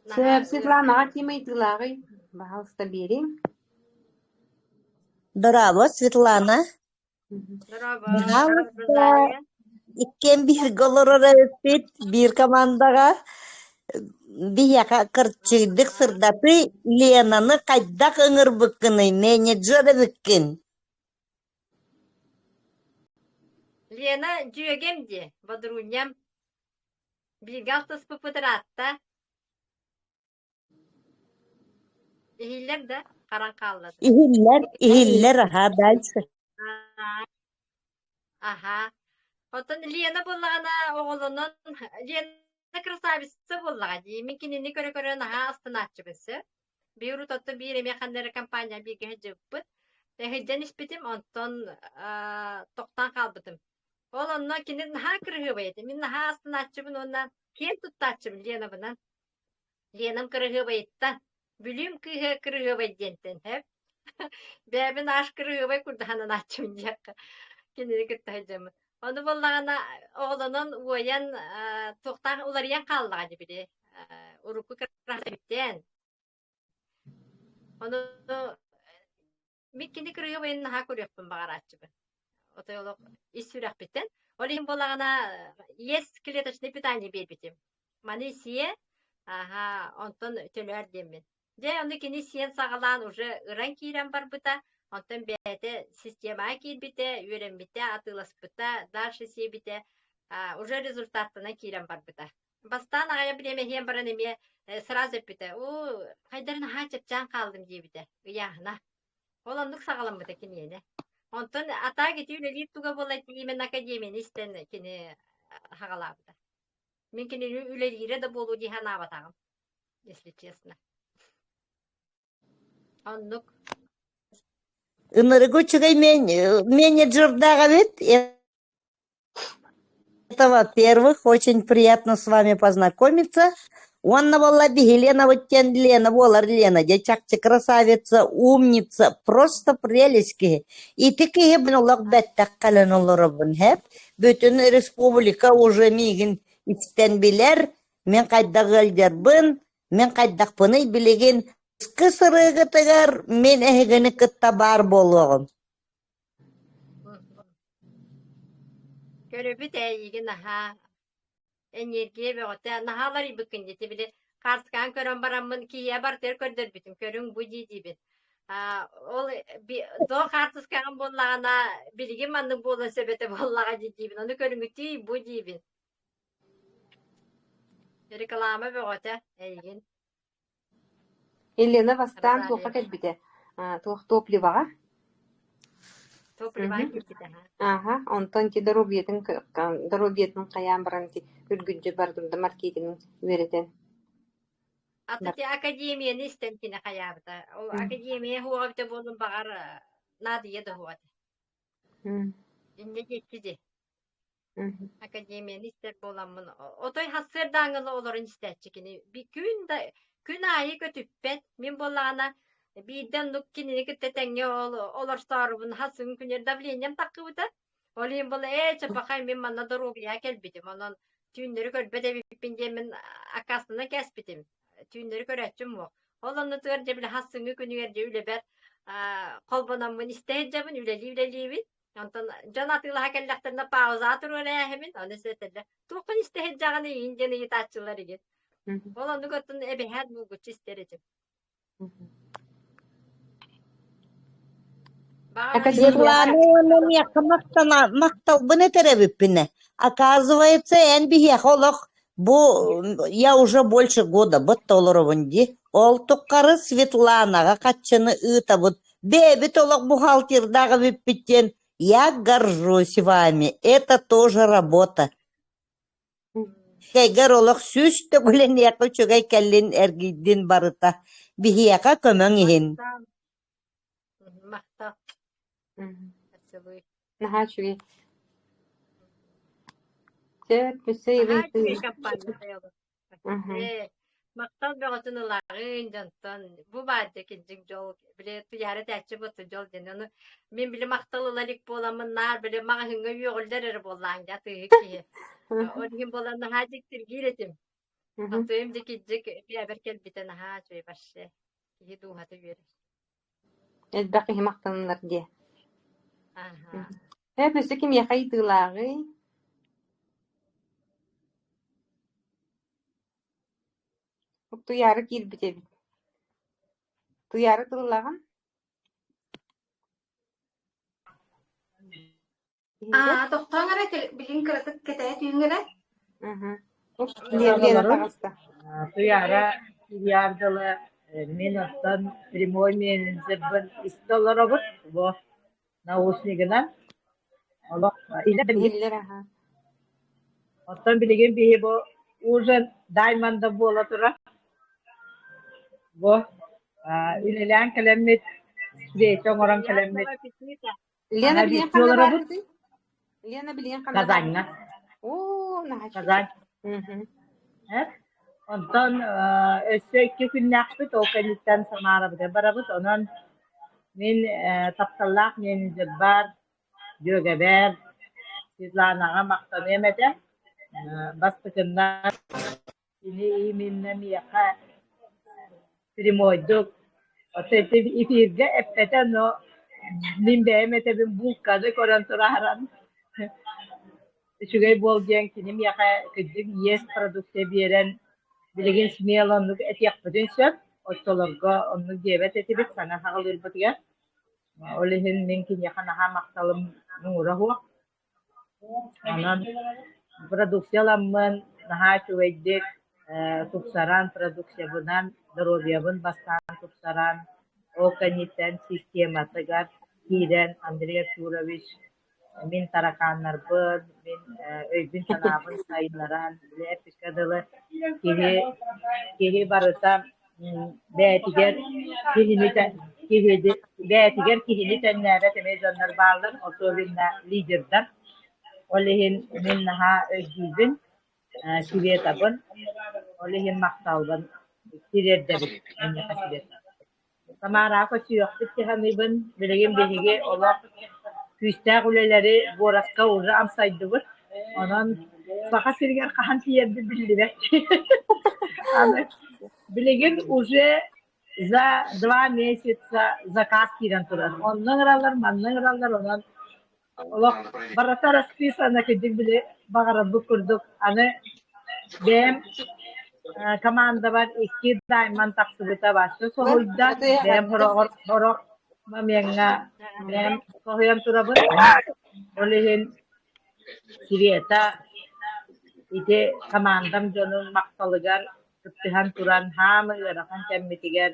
Наһаа Сөп, ыарахан Светланаҕа ким ыйытыылааҕый? Баһаалыста биэриҥ. Браво, Светлана. Дорообо, Баһаалыста, Розалия. иккиэн бииргэ олорор эбиппит, биир командаҕа. Биһиэхэ кырчыйдык сырдатыы Ленаны хайдах ыҥырбыккыный, менеджер эбиккин. Лена дьүөгэм дии, бодуруунньам. Бииргэ алтыспыппыт ыраатта. Иһиллэр да, харан хаалла да. Иһиллэр, иһиллэр, аһаа, дальше. Аһа. Оттон Лена буоллаҕына оҕолонон Лена красавица буоллаҕа дии. Мин кинини көрө-көрө наһаа астынааччыбын сөп. Биир урут оттон биир эмиэ ханна эрэ компания бииргэ сылдьыбыппыт. Сылдьан испитим, онтон тохтоон хаалбытым. Ол онно кини наһаа кырыһыабай этэ. Мин наһаа астынааччыбын уонна киэн туттааччыбын Ленабынан. Ленам кырыһыабайыттан, Бүлүүм кыыһа кырыһыабай диэнтэн һэп. Бэйэбин аш кырыһыабай курдук сананааччыбын диэххэ кинини кытта сылдьаммын. Ону буоллаҕына оҕолонон уойан туохтаах уларыйан хааллаҕа дии били урукку кырасыйдээн. Ону Мин кини кырыһыабайын наһаа көрүөхпүн баҕарааччыбын. Отой олох ис сүрэхпиттэн. Ол иһин буоллаҕына ес клеточное питание биэрбитим. Маны сиэ, аха, онтон төлөөр диэммин. Дьэ, ону кини сиэн саҕалаан уже ыран киирэн барбыта. Онтон бэйэтэ системаҕа киирбитэ, үөрэммитэ, атыыласпыта, дальше сиэбитэ, уже результаттанан киирэн барбыта. Бастаан аҕыйах бириэмэ иһэн баран эмиэ сразу эппитэ: "Оо, хайдары наһаа чэпчээн хааллым" диэбитэ ыйааһына. Ол оннук саҕаламмыта киниэнэ. Онтон атаак ити үлэлиир туга буолла именно академияны истэн кини саҕалаабыта. Мин кинини үлэлиирэ да буолуо дии санаабатаҕым, если честно. Оннук. Ынырыгы үчүгэй менеджердаах эбит. Это, во-первых, очень приятно с вами познакомиться. Уонна буолла биһи Ленабыт диэн Лена буолар Лена дьэ чахчы красавица, умница, просто прелесть киһи. Ити киһи мин олох бэттэх кэлэн олоробун һэп. Бүтүн республика уже миигин истэн билэр, мин хайдах ыалдьарбын, мин хайдахпыный билигин кы сырыыгытыгар мин эһигини кытта баар буолуоҕум. Көрөбүт эйигин наһаа энергия бөҕөтө наһаа уларыйбыккын дии били хаартыскаҕын көрөн бараммын киһиэхэ барытыгар көрдөрбүтүм көрүҥ бу дии диибин ол доо хаартыскаҕын буоллаҕына билигин маннык буолуон сөп этэ буоллаҕа дии диибин ону көрүҥүтүй бу диибин реклама бөҕөтө эйигин Елена бастаан туохха Розалия кэлбитэ? Туох топливоҕа? топливаҕа киирбитэ Ааһа, онтон ити доруобуйатын доруобуйатын хайаан баран ити үргүлдьү бардырда маркетинг үөрэтэн Аты бар. ти академияны истэн кини хайаабыта. Ол академия хуоҕа эбитэ буоллун баҕар наадыйа да хуоҕа этэ. Инньэ диэччи дии. Академияны истэр буоламмын, отой сарсыардааҥҥы олорон истээччи кини. Күн да күн аайы көтүппэт. Мин буоллаҕына биирдэ оннук кинини кытта тэҥҥэ ол олорсоорубун хасыҥ күнүр давлением таххыбыта. Ол иһин буолла ээ чапахай мин манна доруобуйаҕа кэлбитим. Онон түүннэри көрбөт эбиппин диэммин аккаастанан кээспитим. Түүннэри көрөөччүм суох. Ол оннутугар дьэ били хасыҥҥы күнүгэр дьэ үлэбэр холбономмун истэ сылдьабын, үлэлии-үлэлиибин. Онтон дьон атыылаһа кэллэхтэринэ паузаҕа туруорээһимин, ону сэтэллэр. Туоххун истэ сылдьаҕын иин диэн ыйытааччылар игин. Ол оннук оттон эбэһээт булгуччу истэр этим. Баҕар Академияҕа Светлана уонна миэхэ махтана махталбын этэр эбиппинэ. Оказывается, эн биһиэхэ олох бу я уже больше года бытта олоробун дии. Ол туххары Светланаҕа хаччыны ыытабыт. Бэйэбит олох бухгалтердаах эбиппит диэн я горжусь вами. Это тоже работа. Кэгэр олох сүүс төгүлэниэхэ үчүгэй кэллин эргийдин барыта. Биһиэхэ көмөҥ иһин. Махтал. Махтал. Поцелуй. Наһаа үчүгэй. Сөп, өссө Наһаа үчүгэй ыйытыы. компания хайалар. Ээ, махтал бөҕөтүн ылаҕын дьонтон. Бу баар дьэ кирдьик дьол. Били туйаара этээччи буолту дьол диэн. Ону мин били махтал ыла илик буоламмын наар били маҕаһыыҥҥа үөҕүллэр эрэ буоллаҕыҥ дии атыыһыт киһи. Ол иһин буолан наһаа дьиктиргиир этим. Атыым дьэ кирдьик бэйэбэр кэлбитэ наһаа үчүгэй вообще. Киһи дууһата үөрэр. Элбэх киһи махтанылар диэ. Аһа. Ээ, өссө кимиэхэ ыйытыылааҕый? Туйаара киирбит эбит. Туйаара тыллаҕын? Иһиллэр? Аа, тохтооҥ эрэ, билигин кыратык кэтэһэ түһүҥ эрэ. Лена Олорун таҕыста. Туйаара кириар дылы Мин оттон прямой менеджербын истэ олоробут бу наушнигынан олох Иһиллэр аха. Оттон билигин биһи бу ужин Даймонда буола турар. Бу үлэлээн кэлэммит, встреча оҥорон кэлэммит Приятного аппетита! Лена аны билигин бүттүү ханна олоробут бааргытый? Лена билигин ханна Казаньҥа. бааргытый? Оо, наһаа үчүгэй. Казань. Мгм. Э? Онтон өссө икки күннээхпит, ол кэнниттэн Самарабытыгар барабыт. Онон мин тапталлаах менеджербар, дьүөгэбэр Светланаҕа махтаныам этэ. Бастакыннан кини именно миэхэ прямойдук оттон ити эфиргэ эппэтэ, но мин бэйэм этэбин булканы көрөн турааран үчүгэй буол диэн кини миэхэ кырдьык иэс продукция биэрэн билигин смело оннук этиэхпитин сөп. Оччолорго оннук диэбэт этибит саҥа саҕалыырбытыгар. Ол иһин мин киниэхэ наһаа махталым муҥура суох. Онон продукцияламмын наһаа үчүгэйдик тупсаран продукциябынан доруобуйабын бастаан тупсаран, ол кэнниттэн систематыгар киирэн Андрей Артурович мин таракааннарбын, мин өйбүн-санаабын сайыннаран, били эппиккэ дылы киһи киһи барыта бэйэтигэр киһини киһини бэйэтигэр киһини тэҥнээбэт эмиэ дьоннор бааллар, особенно лидердар. Ол иһин мин наһаа өйдүүбүн, Светабын, ол иһин махталбын тириэрдэбин эйиэхэ Света. Тамараҕа көрсүөхпүт дии саныыбын. Билигин биһиги олох күүстээх үлэлэри куоракка уже амсайдыбыт. Онон Саха сиригэр хаһан тиийэрбит биллибэт. Аны билигин уже за 2 месяца заказ киирэн турар. Онно ыҥыраллар, манна ыҥыраллар, онон олох барыта расписано кырдьык били баҕарарбыт курдук. Аны бэйэм командабар икки дайман тахсыбыта вообще соһуйда. Бэйэм сороҕор сорох момеҥҥа бэйэм соһуйан турабын. Ол иһин Света ити командам дьонун махталыгар кыттыһан туран хаама ыарахан кэммитигэр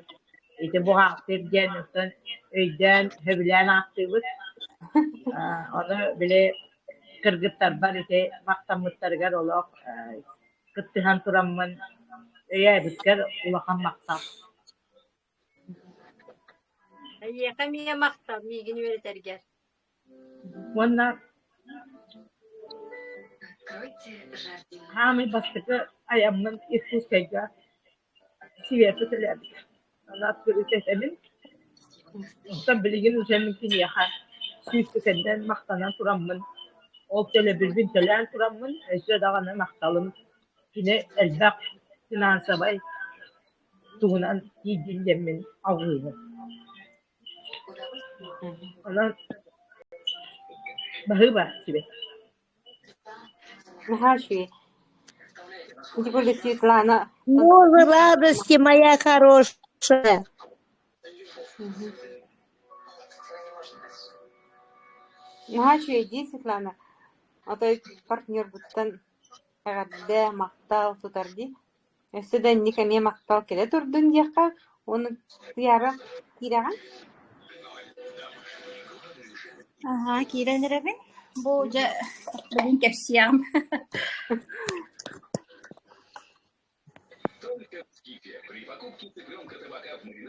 ити буҕаалтыр диэн оттон өйдөөн сөбүлээн ааттыыбыт. Ону били кыргыттарбар ити махтаммыттарыгар олох кыттыһан тураммын өйөөбүккэр улахан махтал. Эйиэхэ эмиэ махтал миигин үөрэтэргэр. Уонна хаамый бастакы айаммын Иркутскайга Света төлөөбүтэ. Аны этэбин. Оттон билигин уже мин киниэхэ сүүспүтүнэн махтанан тураммын, ол төлөбүрбүн төлөөн тураммын, өссө даҕаны махталым кини элбэх финансовай туһунан тиийдин диэммин алҕыыбын. Онон баһыыба сибэт. Наһаа үчүгэй. Ити курдук Светлана Боже, радости моя хорошая. Наһаа үчүгэй дии Светлана. Отой партнербуттан эҕэрдэ, махтал тутар дии. Өссө да инник эмиэ махтал кэлэ турдун диэххэ уонна Туйаара киирэҕин? Аһаа, киирэн эрэбин. Бу дьэ бүгүн кэпсиэҕим.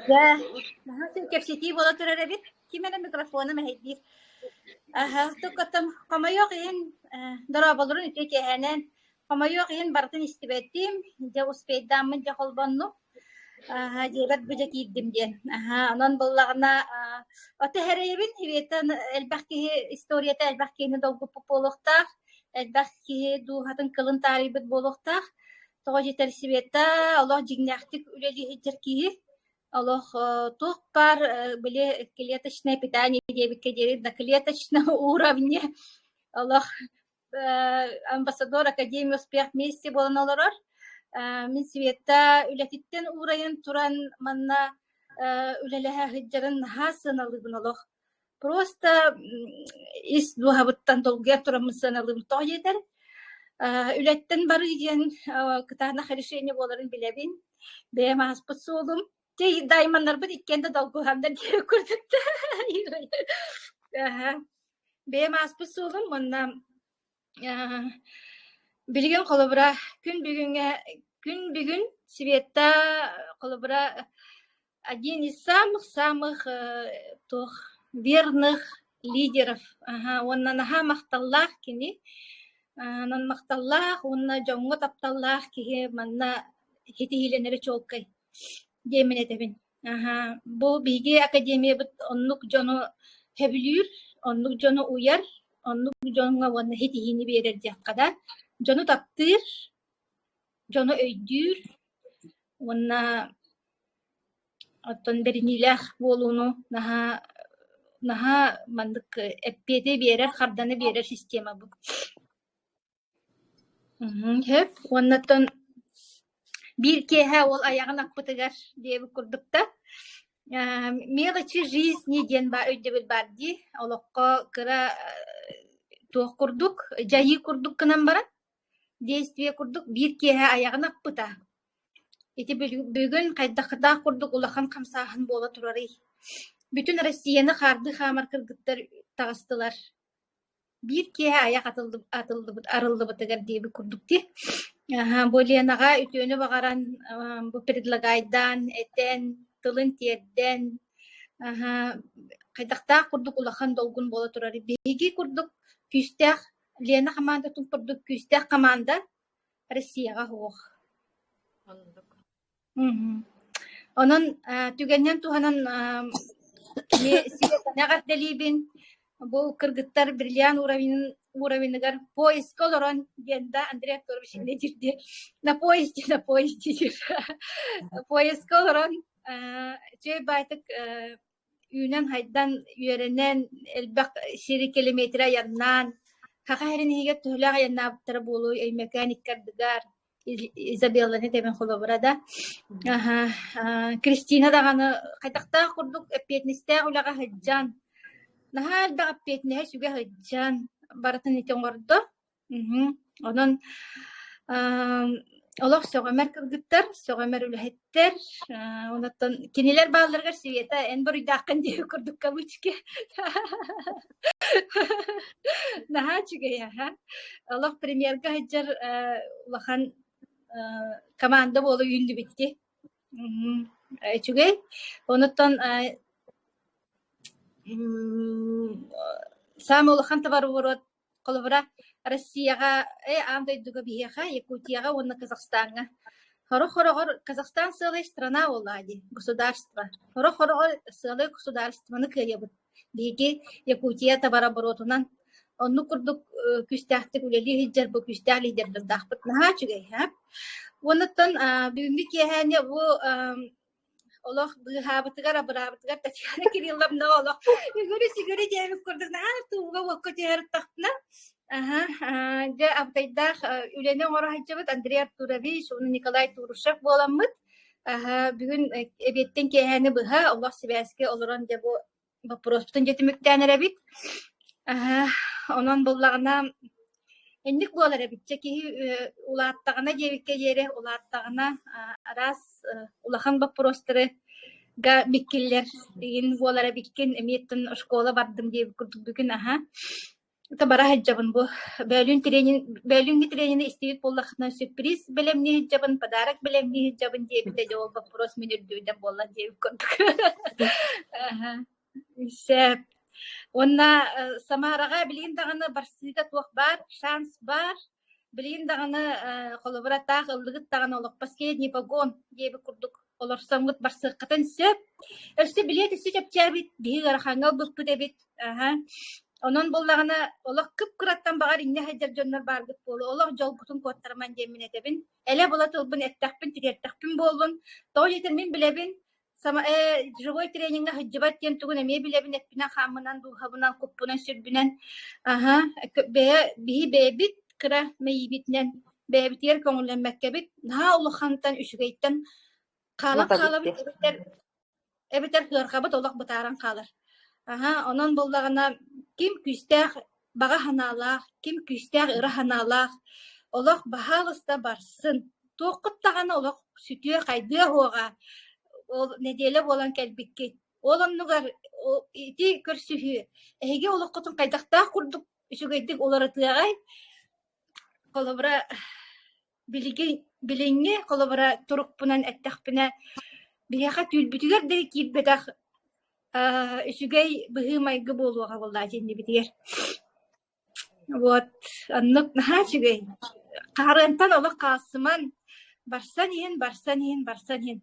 Дьэ, наһаа кэпсэтии буола турар эбит. Ким эрэ микрофона мэһэйдиир. Аһа, туккаттан хомойуох иһин, дорооболорун үтүө киэһэнэн Хомойуох иһин барытын истибэтим, дьэ успейдааммын дьэ холбоннум, аһа дьиэбэр бу дьэ киирдим диэн. Аһа онон буоллаҕына ото эрэйэбин Света элбэх киһи историята элбэх киһини долгуппут буолуохтаах, элбэх киһи дууһатын кылын таарыйбыт буолуохтаах. Тоҕо диэтэр Света олох дьиҥнээхтик үлэлии сылдьар киһи. Олох туох баар били клеточное питание диэбиккэ диэри на клеточном уровне олох амбассадор Академия успех вместе буолан олорор. Мин Света үлэтиттэн уурайан туран манна үлэлэһэ сылдьарын наһаа сыаналыыбын олох. Просто ис дууһабыттан долгуйар тураммын сыаналыыбын. Тоҕо диэтэр, үлэттэн барыы диэн кытаанах решение буоларын билэбин. Бэйэм ааспыт суолум. Чэ, дайманнарбыт иккиэн да долгуһаннар диэбит курдук да. Аһа. Бэйэм ааспыт суолум уонна билигин холобура күн бүгүҥҥэ күн бүгүн Света холобура один из самых-самых туох верных лидеров аһа уонна наһаа махталлаах кини онон махталлаах уонна дьоҥҥо тапталлаах киһи манна ситиһиилэнэрэ чуолкай диэммин этэбин. Аһа, бу биһиги академиябыт оннук дьону сөбүлүүр, оннук дьону уйар, оннук дьоҥҥо уонна ситиһиини биэрэр диэххэ да, дьону таптыыр, дьону өйдүүр уонна оттон бэриниилээх буолууну наһаа наһаа маннык эппиэти биэрэр, харданы биэрэр система бу. Сөп уоннаттан биир киэһэ уол айаҕын аппытыгар диэбит курдук да мелочи жизни диэн баа өйдөбүл баар дии олоххо кыра туох курдук дьайыы курдук гынан баран действие курдук биир киэһэ айаҕын аппыта ити бүгүн хайдахтаах курдук улахан хамсааһын буола турарый бүтүн Россияны хаардыы хаамар кыргыттар таҕыстылар Биир киэһэ айах атыллыбыт арыллыбытыгар диэбит курдук дии. Бу Ленаҕа үтүөнү баҕаран, бу предлагайдаан, этэн, тылын тиэрдэн, хайдахтаах курдук улахан долгун буола турар. Биһиги курдук күүстээх Лена хамаандатын курдук күүстээх хамаанда Россияҕа суох. Оннук. Онон түгэнинэн туһанан эмиэ Светаны эҕэрдэлиибин. Бу кыргыттар бриллиант уровенын уровеныгар поездка олорон диэн да Андрей Анатольевич иннэ диир на поезде на поезде диир. Поездка олорон үчүгэй баайтык үүнэн-хайдан, үөрэнэн, элбэх сири километры айаннаан, Саха сирин иһигэр төһөлөөх айаннаабыттара буолуой Өймөкөөн икки ардыгар, Изабелланы тэбэн холобура да. Аһа, Кристина даҕаны хайдахтаах курдук эппиэтинэстээх үлэҕэ сылдьан, наһаа элбэх эппиэтинэһи сүгэ сылдьан барытын ити оҥордо. Онон олох сөҕүмэр кыргыттар, сөҕүмэр үлэһиттэр. Онтон кинилэр баалларыгар Света эн буруйдааххын диэбит курдук кавычки. Наһаа үчүгэй аһа. Олох премьерга сылдьар улахан команда буола үүннүбүт дии. Үчүгэй. Онуттан саамай улахан товарооборот Холобура, Россияҕа, аан дойдуга биһиэхэ, Якутияҕа уонна Казахстаҥҥа. Сорох-хороҕор Казахстан сыалай страна буоллаҕа дии, государство. Сорох-хороҕор сыалай государствоны кыайабыт. Биһиги Якутия товарооборотунан оннук курдук күүстээхтик үлэлии сылдьар бу күүстээх лидердардаахпыт наһаа үчүгэй һэ. Уонуттан бүгүҥҥү киэһээни бу олох быыһаабытыгар, абыраабытыгар Татьяна Кирилловна олох үгүрү-сүгүрү диэбит курдук наһаа тууга-уокка түһэртэхпинэ аһа дьэ абытайдаах үлэни оҥоро сылдьыбыт Андрей Артурович уонна Николай Турушев буоламмыт аһа бүгүн эбиэттэн киэһээни быһа олох сибээскэ олорон дьэ бу боппуруоспутун дьэ түмүктээн эрэбит. Онон буллаҕына инник буолар эбит. Чэ киһи улааттаҕына диэбиккэ диэри улааттаҕына араас улахан боппуруостары га миккиллэр игин буолар эбиккин эмиэттэн школа бардым диэбит курдук бүгүн аһа Это бара сылдьабын бу. Бөөлүүн тренин бөөлүүҥҥү тренини истибит буоллаххына сюрприз бэлэмнии сылдьабын, подарок бэлэмнии сылдьабын диэбитэ дьэ ол вопрос мин үрдүбүнэн буолла диэбит курдук. Аһа. Сөп. Уонна Самараҕа билигин даҕаны барсыыга туох баар, шанс баар. Билигин даҕаны холобура таах ыллыгыт даҕаны олох последний вагон диэбит курдук олорсоҥҥут барсыаххытын сөп. Өссө билиэт өссө чэпчээбит, биһиги ыарахаҥҥа ылбыппыт эбит. Аһа. Онон буоллаҕына олох кып-кыраттан баҕар инньэ сылдьар дьоннор бааргыт буолуо. Олох дьолгутун куоттарыман диэммин этэбин. Элэ-была тылбын эттэхпин, тириэртэхпин буоллун. Тоҕо диэтэр мин билэбин, Сама живой трениҥҥэ сылдьыбат диэн тугун эмиэ билэбин эппинэн-хааммынан, дууһабынан, куппунан-сүрбүнэн. Аһа, бэйэ биһи бэйэбит кыра мэйиибитинэн бэйэбитигэр көҥүллэммэккэбит наһаа улахантан үчүгэйтэн хаалан хаалабыт эбэтэр эбэтэр кыарҕабыт олох бытааран хаалар. Аһа, онон буоллаҕына ким күүстээх баҕа санаалаах, ким күүстээх ыра санаалаах олох баһаалыста барсын. Туоххут даҕаны олох сүтүө-хайдыа суоҕа. Ол нэдиэлэ буолан кэлбиккит. Ол оннугар ити көрсүһүү эһиги олоххутун хайдахтаах курдук үчүгэйдик уларытыаҕай? Холобура, билигин билиҥҥи холобура турукпунан эттэхпинэ, биһиэхэ түүл-бүтүгэр да киирбэтэх үчүгэй быһыы-майгы буолуоҕа буоллаа дьиэннибитигэр. Вот, оннук наһаа үчүгэй. Хаарыантан олох хаалсыман, барсан иһин, барсан иһин, барсан иһин.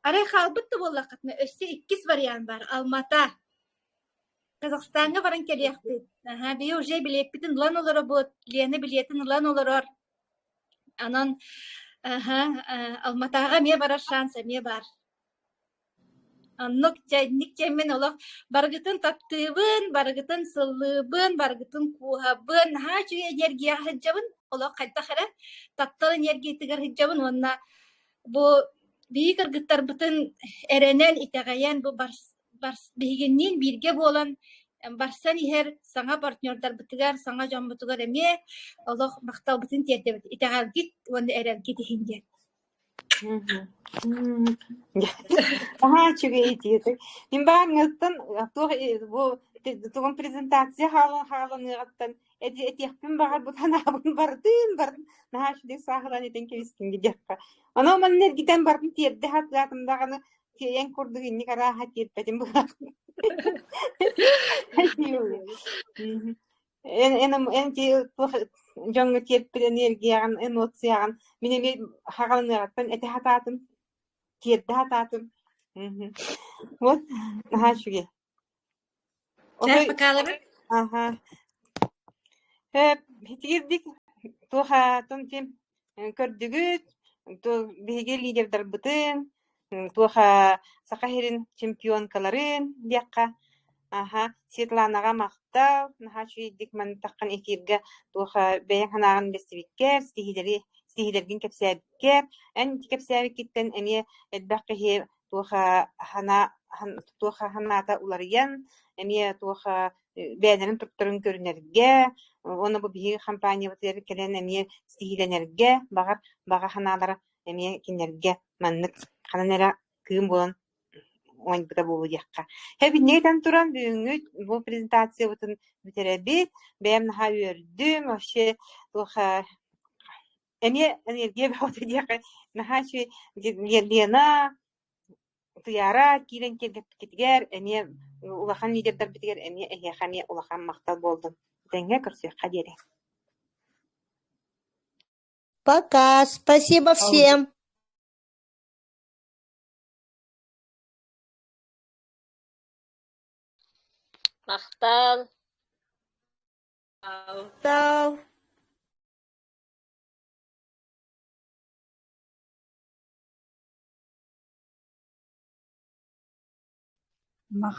Арай хаалбыт да буоллаххытына, өссө иккис вариант баар, Алмата. Казахстаҥҥа баран кэлиэхпит. Аһа, биһи уже билиэппитин ылан олоробут, Лена билиэтин ылан олорор. Онон аһа, Алматаҕа эмиэ барар шанс эмиэ баар. Оннук дьэ инник дьэммин олох барыгытын таптыыбын, барыгытын сыллыыбын, барыгытын кууһабын, наһаа үчүгэй энергияҕа сылдьабын, олох хайдах эрэ таптал энергиятыгар сылдьабын уонна бу биһиги кыргыттарбытын эрэнэн, итэҕэйэн бу барс барс биһигинниин бииргэ буолан барсан иһэр саҥа партнердарбытыгар, саҥа дьоммутугар эмиэ олох махталбытын тиэрдэбит итэҕэлгит уонна эрэлгит иһин диэн. Наһаа үчүгэй этии. Мин баарыҥҥыттан туох бу тугун презентация хаалан хааланыаҕыттан этиэхпин баҕарбыт санаабын бардын бардын наһаа үчүгэй сааһылаан этэн кэбистиҥ диэххэ. Ону манна эргитэн бардым тиэрдэ сатаатым даҕаны тиэйэн курдук инник арааһа тиэрпэтим быһаах. Эн эн эн туох дьоҥҥо тиэрпит энергияҕын, эмоцияҕын мин эмиэ хаҕаланыаҕыттан этэ сатаатым, тиэрдэ сатаатым. Мгм. Вот наһаа үчүгэй. Чэ, покалабын. Аха. Э, итигирдик туох аатын ким көрдүгүт, биһиги лидердарбытын, туох Саха сирин чемпионкаларын диэххэ Аһа, Светланаҕа махтал, наһаа үчүгэйдик мантаххын эфиргэ туох бэйэҥ санааҕын бэстибиккэр, ситиһиилэри ситиһиилэргин кэпсээбиккэр, эн ити кэпсээбиккиттэн эмиэ элбэх киһи туох санаа туох санаата уларыйан, эмиэ туох бэйэлэрин туруктарын көрүнэргэ, уонна бу биһиги хампаанньабытыгар кэлэн эмиэ ситиһиилэнэргэ баҕар баҕа санаалара эмиэ кинилэргэ маннык ханан эрэ кыым буолан оҥойбута буолуо диэххэ. Һэ этэн туран бүгүҥҥү бу презентациябытын бүтэрэбит. Бэйэм наһаа үөрдүм. Вообще туох эмиэ энергия бөҕөтө диэххэ наһаа үчүгэй Лена Туйаара киирэн киэргэппиккитигэр эмиэ улахан лидердарбытыгар эмиэ эһиэхэ эмиэ улахан махтал буоллун. Этэҥҥэ көрсүөххэ диэри. Пока, спасибо всем. Махтал. Махтал. Махтал.